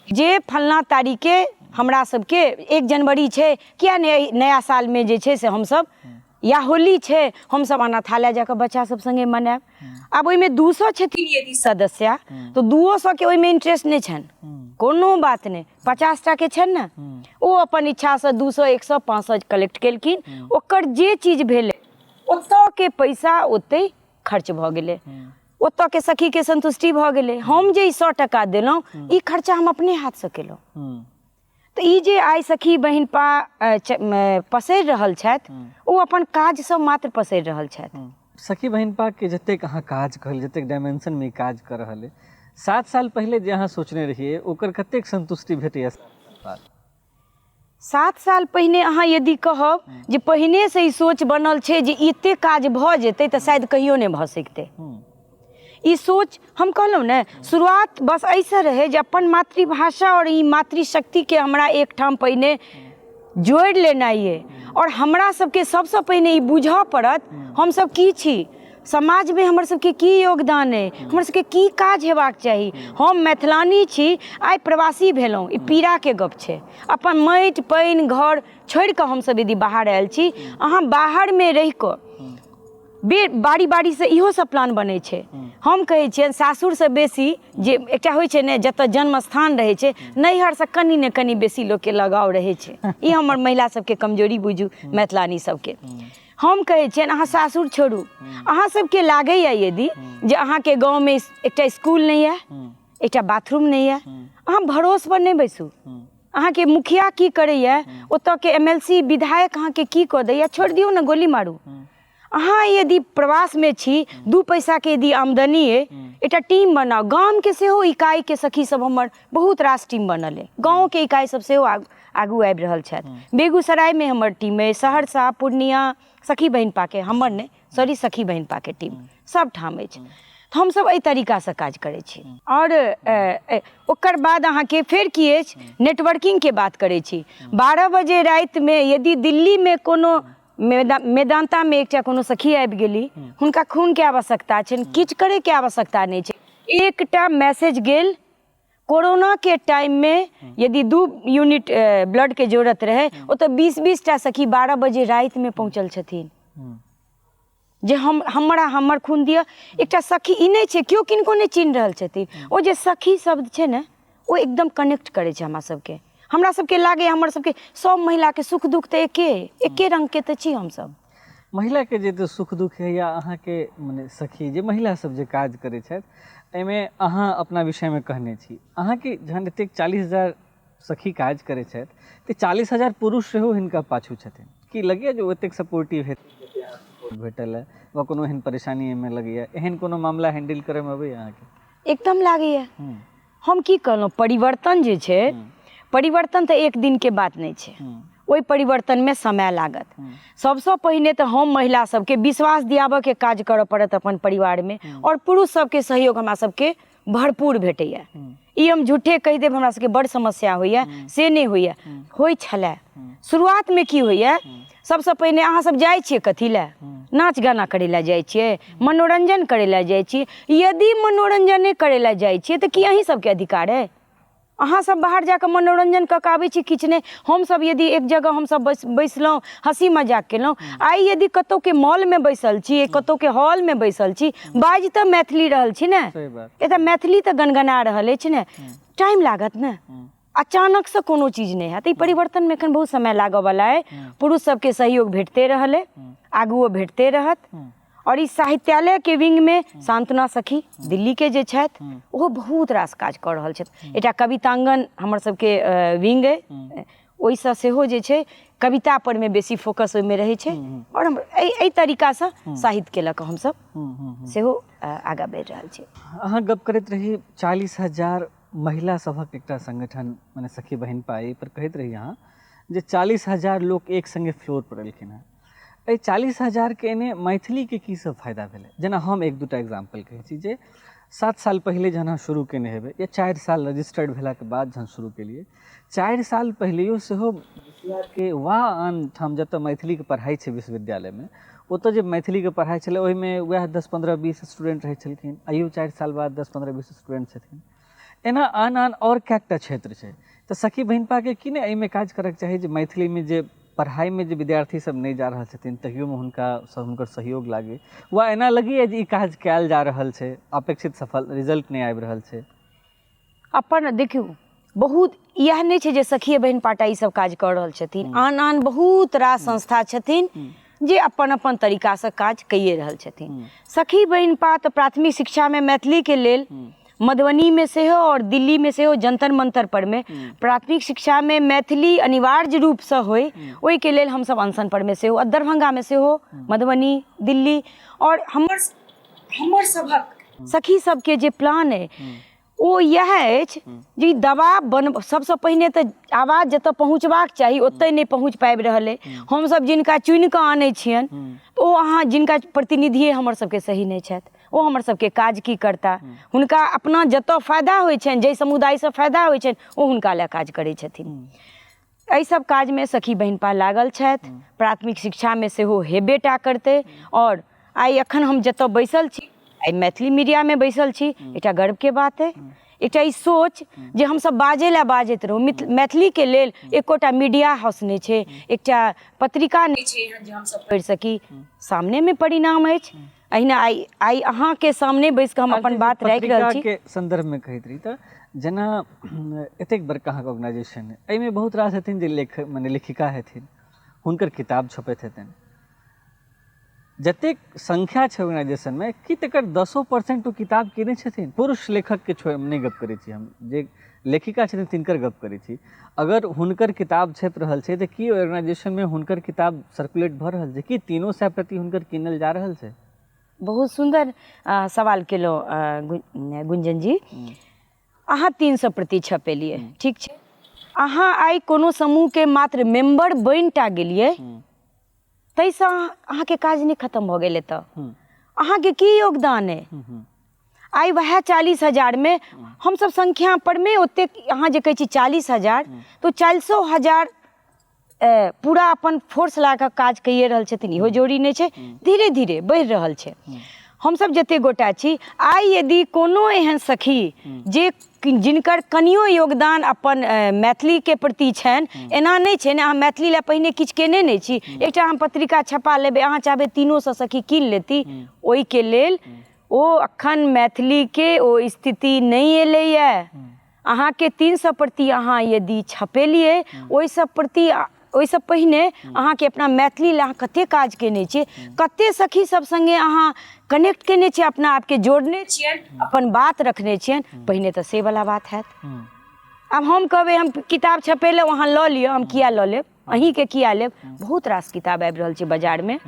जे फलना तारीखके हमरा सबके 1 जनवरी छै, किया नहि नया सालमे जे छै से हमसब, या होली छै, हमसब अनाथालय जाकऽ बच्चा सब सङ्गे मनायब। आब ओहिमे 200 छथिन यदि सदस्य, तऽ 200के ओहिमे इंट्रेस्ट नहि छनि, कोनो बात नहि, 50 टाके छनि ने, ओ अपन इच्छासँ 200, 100, 500 कलेक्ट केलखिन, ओकर जे चीज भेलै ओतऽके पैसा ओतहि खर्च भऽ गेलै, ओतऽके सखीके संतुष्टि भऽ गेलै। हम जे ई 100 टका देलहुँ, ई खर्चा हम अपने हाथसँ केलहुँ। तऽ ई जे आइ सखी बहिनपा पसरि रहल छथि, ओ अपन काजसँ मात्र पसरि रहल छथि। सखी बहिनपाके जतेक अहाँ काज कहल, जतेक डायमेंशनमे काज कऽ रहल अइ, 7 साल पहिले जे अहाँ सोचने रहियै ओकर कतेक संतुष्टि भेटैए? 7 साल पहिने अहाँ यदि कहब जे पहिनेसँ ई सोच बनल छै जे एते काज भऽ जेतै, तऽ शायद कहियो नहि भऽ सकतै ई सोच। हम कहलहुँ ने, शुरुआत बस एहिसँ रहै जे अपन मातृभाषा आओर ई मातृशक्तिके हमरा एकठाम पहिने जोड़ि लेनाइ अइ, आओर हमरा सबके सबसँ पहिने ई बुझऽ पड़त हमसब की छी, समाजमे हमर सबके की योगदान अइ, हमर सबके की काज हेबाक चाही। हम मैथिलानी छी, आइ प्रवासी भेलहुँ, ई पीड़ाके गप छै। अपन माटि पानि घर छोड़िकऽ हमसब यदि बाहर आयल छी, अहाँ बाहरमे रहिकऽ बेर बारी बारीसँ इहो सब प्लान बनै छै। हम कहै छियनि सासुरसँ बेसी जे एकटा होइ छै ने, जतऽ जन्म स्थान रहै छै, नैहरसँ कनि ने कनि बेसी लोकके लगाव रहै छै। ई हमर महिला सबके कमजोरी बुझू, मैथिलानी सबके। हम कहै छियनि अहाँ सासुर छोड़ू, अहाँ सबके लागैए यदि जे अहाँके गाँवमे एकटा स्कूल नहि यऽ, एकटा बाथरूम नहि यऽ, अहाँ भरोसपर नहि बैसू। अहाँके मुखिया की करैए, ओतऽके MLC विधायक अहाँके की कऽ दैए, छोड़ि दियौ ने, गोली मारू। अहाँ यदि प्रवासमे छी, 2 पैसाके यदि आमदनी अइ, एकटा टीम बनाउ। गामके सेहो इकाइके सखी सब, हमर बहुत रास टीम बनल अइ, गाँवके इकाइ सब सेहो आगू आबि रहल छथि। बेगूसरायमे हमर टीम अइ, सहरसा, पूर्णिया, सखी बहिनपाके, हमर नहि, सॉरी, सखी बहिनपाके टीम सब ठाम अछि। तऽ हमसब एहि तरीकासँ काज करै छी। आओर ओकर बाद अहाँके फेर की अछि, नेटवर्किंगके बात करै छी। 12 बजे रातिमे यदि दिल्लीमे कोनो मेदांतामे एकटा कोनो सखी आबि गेली, हुनका खूनके आवश्यकता छनि, किछु करैके आवश्यकता नहि छै, एकटा मैसेज गेल। कोरोनाके टाइममे यदि 2 यूनिट ब्लडके जरूरत रहै, ओतऽ 20-20 टा सखी 12 बजे रातिमे पहुँचल छथिन जे हम हमरा हमर खून दिअ। एकटा सखी ई नहि छै केओ किनको नहि चिन्ह रहल छथिन, ओ जे सखी शब्द छै ने, ओ एकदम कनेक्ट करै छै हमरा सबके। हमरा सबके लागैए हमर सबके सब महिलाके सुख दुख तऽ एके एके रङ्गके तऽ छी हमसब। महिलाके जे तऽ सुख दुख है, या अहाँके मने सखी जे महिला सब जे काज करै छथि, एहिमे अहाँ अपना विषयमे कहने छी, अहाँके जहन एतेक 40,000 सखी काज करै छथि तऽ 40,000 पुरुष सेहो हिनका पाछू छथिन, की लगैए जे ओ एतेक सपोर्टिव हेथिन भेटल है, वा कोनो एहन परेशानी एहिमे लगैए, एहन कोनो मामला हैंडल करैमे अबैए अहाँके? एकदम लागैए। हम की कहलहुँ, परिवर्तन जे छै, परिवर्तन तऽ एक दिनके बात नहि छै, ओहि परिवर्तनमे समय लागत। सबसँ पहिने तऽ हम महिला सबके विश्वास दियाबऽके काज करऽ पड़त अपन परिवारमे, आओर पुरुष सबके सहयोग हमरा सबके भरपूर भेटैए। ई हम झूठे कहि देब हमरा सबके बड़ समस्या होइए, से नहि होइए, होइ छलै शुरुआतमे। की होइए, सबसँ पहिने अहाँ सब जाइ छियै कथी लए? नाच गाना करै लए जाइ छियै, मनोरञ्जन करै लए जाइ छियै। यदि मनोरञ्जने करै लए जाइ छियै तऽ की अहीं सबके अधिकार अइ? अहाँ सब बाहर जाकऽ मनोरञ्जन कऽ कऽ आबै छी, किछु नहि। हमसब यदि एक जगह हमसब बैसलहुँ, हँसी मजाक केलहुँ, आइ यदि कतौके मॉलमे बैसल छी, कतौके हॉलमे बैसल छी, बाजि तऽ मैथिली रहल छी ने, एतऽ मैथिली तऽ गनगना रहल अछि ने, टाइम लागत ने। अचानकसँ कोनो चीज नहि हैत। ई परिवर्तनमे एखन बहुत समय लागऽवला अइ। पुरुष सबके सहयोग भेटते रहलै, आगुओ भेटते रहत। आओर ई साहित्यालयके विंगमे सांत्वना सखी दिल्लीके जे छथि, ओहो बहुत रास काज कऽ रहल छथि। एकटा कवितांगन हमर सबके विंग अइ, ओहिसँ सेहो जे छै कविता परमे बेसी फोकस ओहिमे रहै छै। आओर हम एहि तरीकासँ साहित्यके लऽ कऽ हमसब सेहो आगाँ बढ़ि रहल छी। अहाँ गप करैत रही 40,000 महिला सभक एकटा संगठन मने सखी बहिनपा, एहि पर कहैत रही अहाँ जे 40,000 लोक एक संगे फ्लोर पर एलखिन हेँ। एहि 40,000के एने मैथिलीके की सब फायदा भेलै? जेना हम एक दूटा एग्जाम्पल कहै छी जे 7 साल पहिले जहन अहाँ शुरू केने हेबै या 4 साल रजिस्टर्ड भेलाके बाद जहन शुरू केलियै, 4 साल पहिलेयो सेहो मिथिलाके वा आन ठाम जतऽ मैथिलीके पढ़ाइ छै विश्वविद्यालयमे, ओतऽ जे मैथिलीके पढ़ाइ छलै ओहिमे वएह 10, 15, 20 स्टूडेंट रहै छलखिन। आइयो 4 साल बाद 10, 15, 20 स्टूडेंट छथिन। एना आन आन आओर कएकटा क्षेत्र छै, तऽ सखी बहिनपाके की नहि एहिमे काज करैके चाही जे मैथिलीमे जे पढ़ाइमे जे विद्यार्थी सब नहि जा रहल छथिन तहियोमे हुनका हुनकर सहयोग लागै, वा एना लगैए जे ई काज कयल जा रहल छै, अपेक्षित सफल रिजल्ट नहि आबि रहल छै? अपन देखियौ, बहुत इएह नहि छै जे सखिए बहिन पाटा ई सब काज कऽ रहल छथिन। आन आन बहुत रास संस्था छथिन जे अपन अपन तरीकासँ काज कैए रहल छथिन। सखी बहिनपा तऽ प्राथमिक शिक्षामे मैथिलीके लेल मधुबनीमे सेहो आओर दिल्लीमे सेहो जंतर मंतर परमे प्राथमिक शिक्षामे मैथिली अनिवार्य रूपसँ होइ, ओहिके लेल हमसब अनशन परमे सेहो, आओर दरभंगामे सेहो, मधुबनी, दिल्ली। आओर हमर सभक सखी सबके जे प्लान अइ ओ इएह अछि जे ई दबाव बन, सबसँ पहिने तऽ आवाज जतऽ पहुँचबाक चाही ओतहि नहि पहुँच पाबि रहल अइ। हमसब जिनका चुनिकऽ आनै छियनि ओ अहाँ जिनका प्रतिनिधिए हमर सबके सही नहि छथि, ओ हमर सबके काज की करता? हुनका अपना जतऽ फायदा होइ छनि, जाहि समुदायसँ फायदा होइ छनि, ओ हुनका लए काज करै छथिन। एहि सब काजमे सखी बहिनपा लागल छथि। प्राथमिक शिक्षामे सेहो हेबे टा करतै। आओर आइ एखन हम जतऽ बैसल छी, आइ मैथिली मीडियामे बैसल छी, एकटा गर्वके बात अइ। एकटा ई सोच जे हमसब बाजै लए बाजैत रहू, मैथिलीके लेल एकोटा मीडिया हाउस नहि छै, एकटा पत्रिका नहि छै एहन जे हमसब पढ़ि सकी। सामनेमे परिणाम अछि। अहिना आइ अहाँके सामने बैस कऽ हम अपन बात राखि रहल छी। के संदर्भमे कहैत रही तऽ जेना एतेक बड़का अहाँके ऑर्गेनाइजेशन अइ, एहिमे बहुत रास हेथिन जे लेख मने लेखिका हेथिन, हुनकर किताब छपैत हेतनि। जतेक संख्या छै ऑर्गेनाइजेशनमे, की तकर 10% ओ किताब केने छथिन? पुरुष लेखकके छोड़ि नहि गप करै छी हम, जे लेखिका छथिन तिनकर गप करै छी। अगर हुनकर किताब छपि रहल छै तऽ की ओहि ऑर्गेनाइजेशनमे हुनकर किताब सर्कुलेट भऽ रहल छै? की 300 प्रति हुनकर कीनल जा रहल छै? बहुत सुन्दर सवाल केलहुँ गुंजन जी। अहाँ 300 प्रति छपेलियै, ठीक छै। अहाँ आइ कोनो समूहके मात्र मेम्बर बनि टा गेलियै, ताहिसँ अहाँके काज नहि खतम भऽ गेल। एतऽ अहाँके की योगदान अइ? आइ वएह 40,000मे हमसब संख्या परमे ओतेक, अहाँ जे कहै छी 40,000, तऽ 40,000 पूरा अपन फोर्स लगा कऽ काज कैए रहल छथिन, इहो जरूरी नहि छै। धीरे धीरे बढ़ि रहल छै। हमसब जते गोटा छी, आइ यदि कोनो एहन सखी जे जिनकर कनियो योगदान अपन मैथिलीके प्रति छनि, एना नहि छै ने अहाँ मैथिली लए पहिने किछु केने नहि छी, एकटा हम पत्रिका छपा लेबै, अहाँ चाहबै 300 सखी कीन लेती, ओहिके लेल ओ अखन मैथिलीके ओ स्थिति नहि एलैए। अहाँके 300 प्रति अहाँ यदि छपेलियै, ओहिसँ प्रति ओहिसँ पहिने अहाँके अपना मैथिली लए अहाँ कते काज केने छियै, कते सखी सब सङ्गे अहाँ कनेक्ट केने छियै, अपना आपके जोड़ने छियनि, अपन बात रखने छियनि, पहिने तऽ से वला बात हैत। आब हम कहबै हम किताब छपेलहुँ, अहाँ लऽ लिअ, हम किया लऽ लेब, अहीँके किया लेब? बहुत रास किताब आबि रहल छै बाजारमे।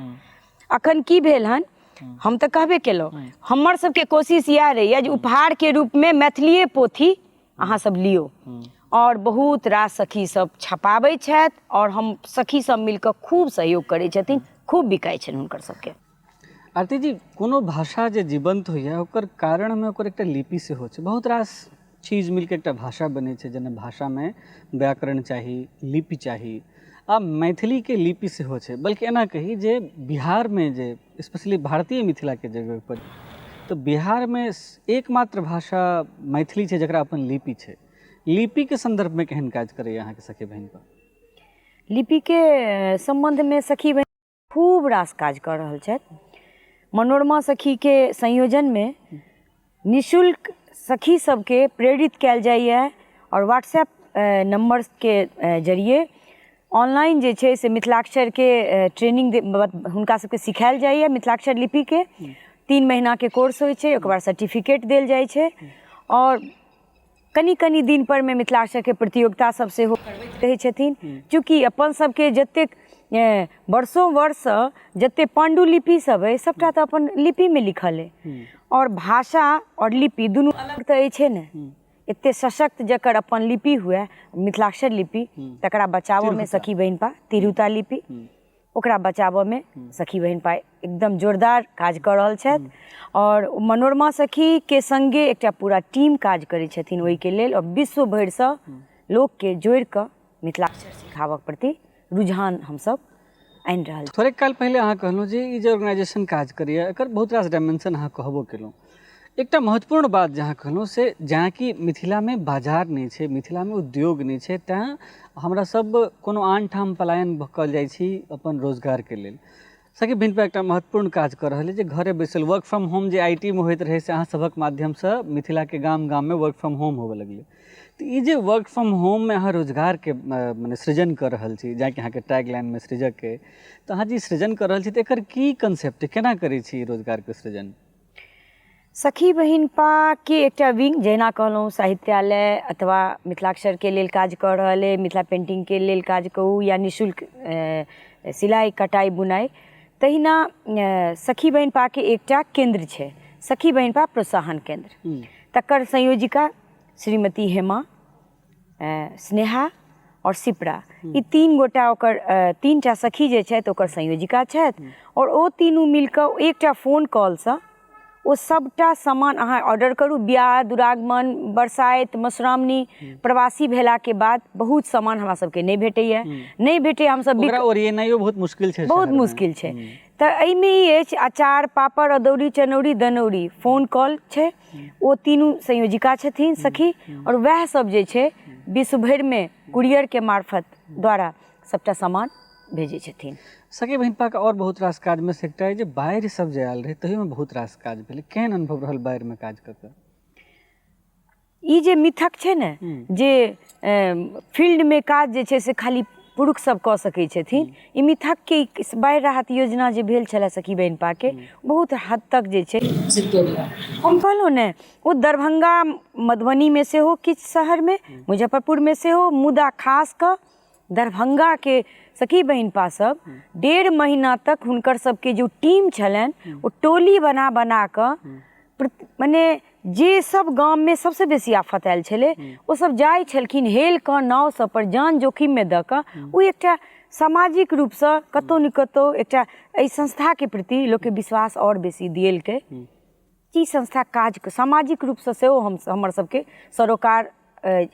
अखन की भेल हन, हम तऽ कहबे केलहुँ, हमर सबके कोशिश इएह रहैए जे उपहारके रूपमे मैथिलीए पोथी अहाँ सब लियौ। आओर बहुत रास सखी सब छपाबै छथि आओर हम सखी सब मिलकऽ खूब सहयोग करै छथिन, खूब बिकाइ छनि हुनकर सबके। आरती जी, कोनो भाषा जे जीवंत होइए ओकर कारणमे ओकर एकटा लिपि सेहो छै। बहुत रास चीज मिलके एकटा भाषा बनै छै। जेना भाषामे व्याकरण चाही, लिपि चाही, आ मैथिलीके लिपि सेहो छै। बल्कि एना कही जे बिहारमे जे स्पेशली भारतीय मिथिलाके जगह पर तऽ बिहारमे एकमात्र भाषा मैथिली छै जकरा अपन लिपि छै। लिपिके सन्दर्भमे केहन काज करैए अहाँके सखी बहिनपा? लिपिके सम्बन्धमे सखी बहिन खूब रास काज कऽ रहल छथि। मनोरमा सखीके संयोजनमे निःशुल्क सखी सबके प्रेरित कयल जाइए आओर व्हाट्सएप नम्बरके जरिए ऑनलाइन जे छै से मिथिलाक्षरके ट्रेनिंग हुनका सबके सिखायल जाइए मिथिलाक्षर लिपिके। 3 महीनाके कोर्स होइ छै, ओकर बाद सर्टिफिकेट देल जाइ छै। आओर कनि कनि दिन पर मे मिथिलाक्षरके प्रतियोगिता सब सेहो करबैत रहै छथिन। चूँकि अपन सबके जतेक वर्षों वर्षसँ जतेक पाण्डुलिपि सब अइ सबटा तऽ अपन लिपिमे लिखल अइ, आओर भाषा आओर लिपि दुनू अलग तऽ अछि ने। एते सशक्त जकर अपन लिपि हुए मिथिलाक्षर लिपि, तकरा बचाबऽमे सखी बहिनपा तिरहुता लिपि, ओकरा बचाबऽमे सखी बहिनपा एकदम जोरदार काज कऽ रहल छथि। आओर मनोरमा सखीके सङ्गे एकटा पूरा टीम काज करै छथिन ओहिके लेल, आओर विश्व भरिसँ लोकके जोड़िकऽ मिथिलाक्षर सिखाबऽके प्रति रुझान हमसब आनि रहल छी। थोड़ेक काल पहिले अहाँ कहलहुँ जे ई जे ऑर्गेनाइजेशन काज करैए एकर बहुत रास डायमेंशन अहाँ कहबो केलहुँ। एकटा महत्वपूर्ण बात जे अहाँ कहलहुँ से जेनाकि मिथिलामे बाजार नहि छै, मिथिलामे उद्योग नहि छै, तैँ हमरा सब कोनो आन ठाम पलायन कऽ जाइ छी अपन रोजगारके लेल। सखी बहिनपा एकटा महत्वपूर्ण काज कऽ रहल अइ जे घरे बैसल वर्क फ्रॉम होम जे I T मे होइत रहै से अहाँ सभक माध्यमसँ मिथिलाके गाम गाममे वर्क फ्रॉम होम होबऽ लगलै। तऽ ई जे वर्क फ्रॉम होममे अहाँ रोजगारके मने सृजन कऽ रहल छी, जेनाकि अहाँके टैग लाइनमे सृजक अइ, तऽ अहाँ जे सृजन कऽ रहल छी तऽ एकर की कंसेप्ट अइ, केना करै छी ई रोजगारके सृजन? सखी बहिनपाके एकटा विंग, जहिना कहलहुँ साहित्यालय अथवा मिथिलाक्षरके लेल काज कऽ रहल अइ, मिथिला पेन्टिंगके लेल काज कहू या निःशुल्क सिलाइ कटाइ बुनाइ, तहिना सखी बहिनपाके एकटा केन्द्र छै, सखी बहिनपा प्रोत्साहन केन्द्र। तकर संयोजिका श्रीमती हेमा, स्नेहा आओर शिप्रा, ई 3 गोटा ओकर 3टा सखी जे छथि ओकर संयोजिका छथि। आओर ओ तीनू मिलकऽ एकटा फोन कॉलसँ ओ सबटा सामान अहाँ ऑर्डर करू। बियाह, दुरागमन, बरसाइत, मधुश्रावणी, प्रवासी भेलाके बाद बहुत सामान हमरा सबके नहि भेटैए, नहि भेटैए, हमसब ओकरा ओरिएनाइयो बहुत मुश्किल छै, बहुत मुश्किल छै। तऽ एहिमे ई अछि अचार, पापड़, अदौरी, चनौरी, दनौरी, फोन कॉल छै, ओ तीनू संयोजिका छथिन सखी, आओर वएह सब जे छै विश्व भरिमे कुरियरके मार्फत द्वारा सबटा सामान भेजै छथिन। सखी बहिनपाके आओर बहुत रास काजमे से एकटा जे बाढ़ि सब जे आयल रहै तहिमे बहुत रास काज भेलै, केहन अनुभव रहल बाढ़िमे काज कऽ कऽ? ई जे मिथक छै ने जे फील्डमे काज जे छै से खाली पुरुष सब कऽ सकै छथिन, ई मिथकके बाढ़ि राहत योजना जे भेल छलै सखी बहिनपाके बहुत हद तक जे छै से तोड़लक। हम कहलहुँ ने ओ दरभंगा मधुबनीमे सेहो, किछु शहरमे, मुजफ्फरपुरमे सेहो, मुदा खास कऽ दरभंगाके सखी बहिनपा सब 1.5 महीना तक हुनकर सबके जो टीम छलनि ओ टोली बना बना कऽ मने जे सब गाममे सबसँ बेसी आफत आयल छलै ओ सब जाइ छलखिन हेल कऽ नाव सब पर जान जोखिममे दऽ कऽ। ओ एकटा सामाजिक रूपसँ कतहु ने कतहु एकटा एहि संस्थाके प्रति लोकके विश्वास आओर बेसी दिएलकै कि संस्था काज सामाजिक रूपसँ सेहो हम हमर सबके सरोकार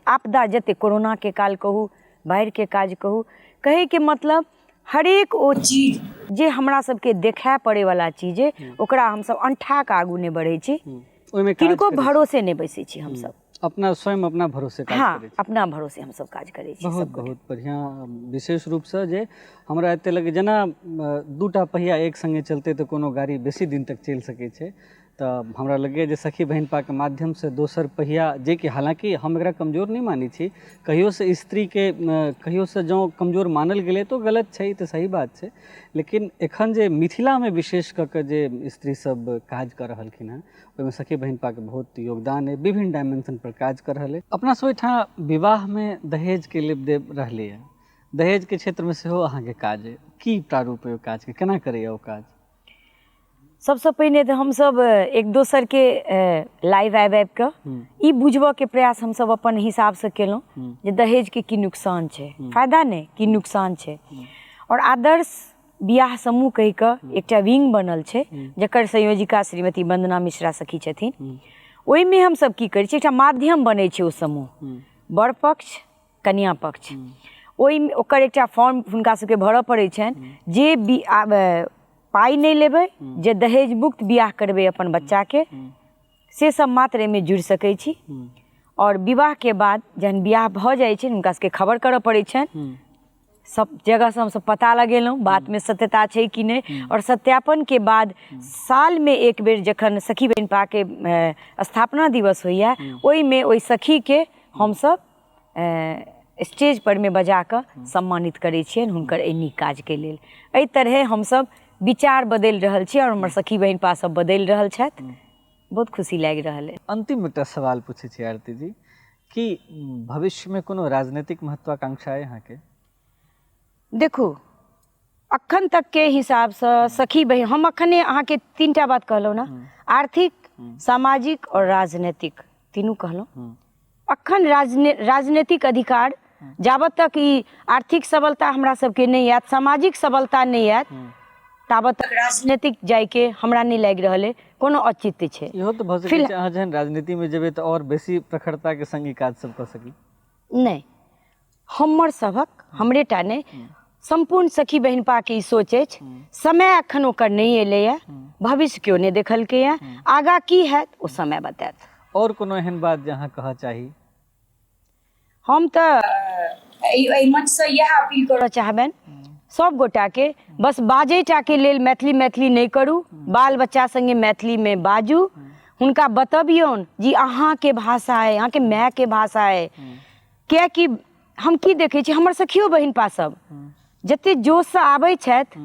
आपदा जते कोरोनाके काल कहू, बाढ़िके काज कहू, कहैके मतलब हरेक ओ चीज जे हमरा सबके देखय पड़ैवला चीज अइ ओकरा हमसब अनठा कऽ आगू नहि बढ़ै छी, ओहिमे काज किनको करै छी। भरोसे नहि बैसै छी हमसब, अपना स्वयं अपना भरोसे काज हँ करै छी। अपना भरोसे हमसब काज करै छी। बहुत बहुत बढ़िआँ। विशेष रूपसँ जे हमरा एते लगै जेना 2टा पहिया एक सङ्गे चलतै तऽ कोनो गाड़ी बेसी दिन तक चलि सकै छै, तऽ हमरा लगैए जे सखी बहिनपाके माध्यमसँ दोसर पहिया, जेकि हालाँकि हम एकरा कमजोर नहि मानै छी, कहियोसँ स्त्रीके कहियोसँ जँ कमजोर मानल गेलै तऽ ओ गलत छै, ई तऽ सही बात छै, लेकिन एखन जे मिथिलामे विशेष कऽ कऽ जे स्त्री सब काज कऽ रहलखिन हेँ ओहिमे सखी बहिनपाके बहुत योगदान अइ, विभिन्न डायमेंशन पर काज कऽ रहल अइ। अपना सब ओहिठाम विवाहमे दहेजके लेब देब रहलैए, दहेजके क्षेत्रमे सेहो अहाँके काज अइ, की प्रारूप अइ ओहि काजके, केना करैए ओ काज? सबसँ पहिने तऽ हमसब एक दोसरके लाइव आबि आबि कऽ ई बुझबऽके प्रयास हमसब अपन हिसाबसँ केलहुँ जे दहेजके की नुकसान छै, फायदा नहि की नुकसान छै। आओर आदर्श बियाह समूह कहि कऽ एकटा विंग बनल छै जकर संयोजिका श्रीमती वंदना मिश्रा सखी छथिन। ओहिमे हमसब की करै छी, एकटा माध्यम बनै छै ओ समूह, वर पक्ष कन्या पक्ष, ओहिमे ओकर एकटा फॉर्म हुनका सबके भरऽ पड़ै छनि जे पाइ नहि लेबै, जे दहेज मुक्त बियाह करबै अपन बच्चाके, से सब मात्र एहिमे जुड़ि सकै छी। आओर विवाहके बाद जहन बियाह भऽ जाइ छै हुनका सबके खबर करऽ पड़ै छनि, सब जगहसँ हमसब पता लगेलहुँ बातमे सत्यता छै कि नहि, आओर सत्यापनके बाद सालमे एक बेर जखन सखी बहिनपाके स्थापना दिवस होइए ओहिमे ओहि सखीके हमसब स्टेज परमे बजा कऽ सम्मानित करै छियनि हुनकर एहि नीक काजके लेल। एहि तरहे हमसभ विचार बदलि रहल छी आओर हमर सखी बहिनपा सब बदलि रहल छथि, बहुत खुशी लागि रहल अइ। अंतिम एकटा सवाल पूछै छी आरती जी, कि भविष्यमे कोनो राजनीतिक महत्वाकांक्षा अइ अहाँके? देखू, अखन तक के हिसाबसँ सखी बहिन, हम अखने अहाँके 3टा बात कहलहुँ ने, आर्थिक, सामाजिक आओर राजनीतिक, तीनू कहलहुँ। अखन राजनीतिक अधिकार जाबत तक ई आर्थिक सबलता हमरा सबके नहि आयत, सामाजिक सबलता नहि आयत, ताबत तक राजनीतिक जाइके हमरा नहि लागि रहल अइ कोनो औचित्य छै। इहो तऽ भऽ सकै छै अहाँ जहन राजनीतिमे जेबै तऽ आओर बेसी प्रखरताके संग ई काज सब कऽ सकी। नहि, हमर सभक, हमरे टा नहि, सम्पूर्ण सखी बहिनपाके ई सोच अछि। समय एखन ओकर नहि एलैए, भविष्य केओ नहि देखलकैए, आगाँ की हैत ओ समय बतायत। आओर कोनो एहन बात जे अहाँ कहऽ चाही? हम तऽ एहि मंचसँ इएह अपील करऽ चाहबनि सब गोटाके, बस बाजै टाके लेल मैथिली मैथिली नहि करू, बाल बच्चा सङ्गे मैथिलीमे बाजू, हुनका बतबियौन जे अहाँके भाषा अइ, अहाँके मायके भाषा अइ। किएकि हम की देखै छी, हमर सखियो बहिनपा सब जते जोशसँ आबै छथि,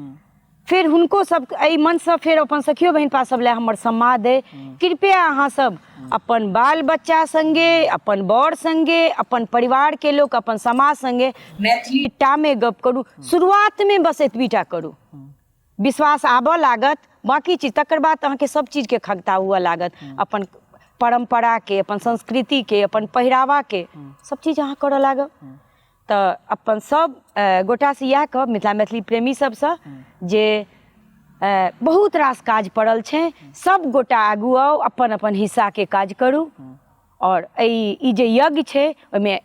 फेर हुनको सब एहि मनसँ फेर अपन सखियो बहिनपा सब लए हमर सम्मान अइ। कृपया अहाँ सब अपन बाल बच्चा सङ्गे, अपन बर सङ्गे, अपन परिवारके लोक, अपन समाज सङ्गे मैथिली टामे गप करू। शुरुआतमे बस एतबी टा करू, विश्वास आबऽ लागत बाँकी चीज, तकर बाद अहाँके सब चीजके खगता हुअ लागत, अपन परम्पराके, अपन संस्कृतिके, अपन पहिरावाके, सब चीज अहाँ करऽ लागब। तऽ अपन सब गोटासँ इएह कहब, मिथिला मैथिली प्रेमी सबसँ, जे बहुत रास काज पड़ल छै, सब गोटा आगू आउ, अपन अपन हिस्साके काज करू, आओर एहि ई जे यज्ञ छै ओहिमे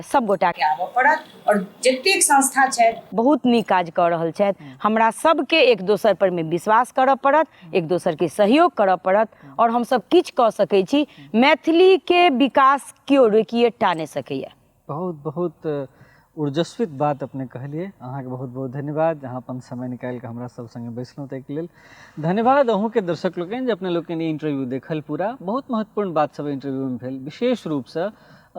सब गोटाके आबऽ पड़त। आओर जतेक संस्था छथि बहुत नीक काज कऽ रहल छथि, हमरा सबके एक दोसर परमे विश्वास करऽ पड़त, एक दोसरके सहयोग करऽ पड़त, आओर हमसब किछु कऽ सकै छी। मैथिलीके विकास केओ रोकिए टा नहि सकैए। बहुत बहुत ऊर्जस्वित बात अपने कहलिए, अहाँके बहुत बहुत धन्यवाद जे अहाँ अपन समय निकालि कऽ हमरा सब संगे बैसलहुँ, ताहिके लेल धन्यवाद अहूँके दर्शक लोकनि जे अपने लोकनि ई इंटरव्यू देखल पूरा। बहुत महत्वपूर्ण बात सब इंटरव्यूमे भेल, विशेष रूपसँ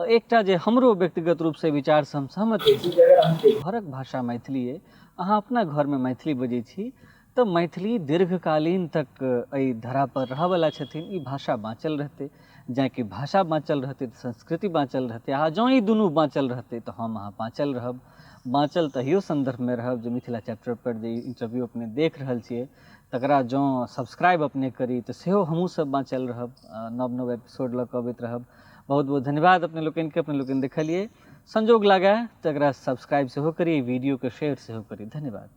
एकटा जे हमरो व्यक्तिगत रूपसँ विचारसँ हम सहमत छी जे अगर अहाँके घरक भाषा मैथिली अइ, अहाँ अपना घरमे मैथिली बजै छी, तऽ मैथिली दीर्घकालीन तक एहि धरापर रहऽवला छथिन, ई भाषा बाँचल रहतै। जँ कि भाषा बाँचल रहतै तऽ संस्कृति बाँचल रहतै, आ जँ ई दुनू बाँचल रहतै तऽ हम अहाँ बाँचल रहब। बाँचल तहियो सन्दर्भमे रहब जे मिथिला चैप्टरपर जे इंटरव्यू अपने देख रहल छियै तकरा जँ सब्सक्राइब अपने करी तऽ सेहो हमहूँ सब बाँचल रहब, नव नव एपिसोड लऽ कऽ अबैत रहब। बहुत बहुत धन्यवाद अपने लोकनिके, अपने लोकनि देखलियै, संजोग लागए तऽ एकरा सब्सक्राइब सेहो करी, वीडियोके शेयर सेहो करी। धन्यवाद।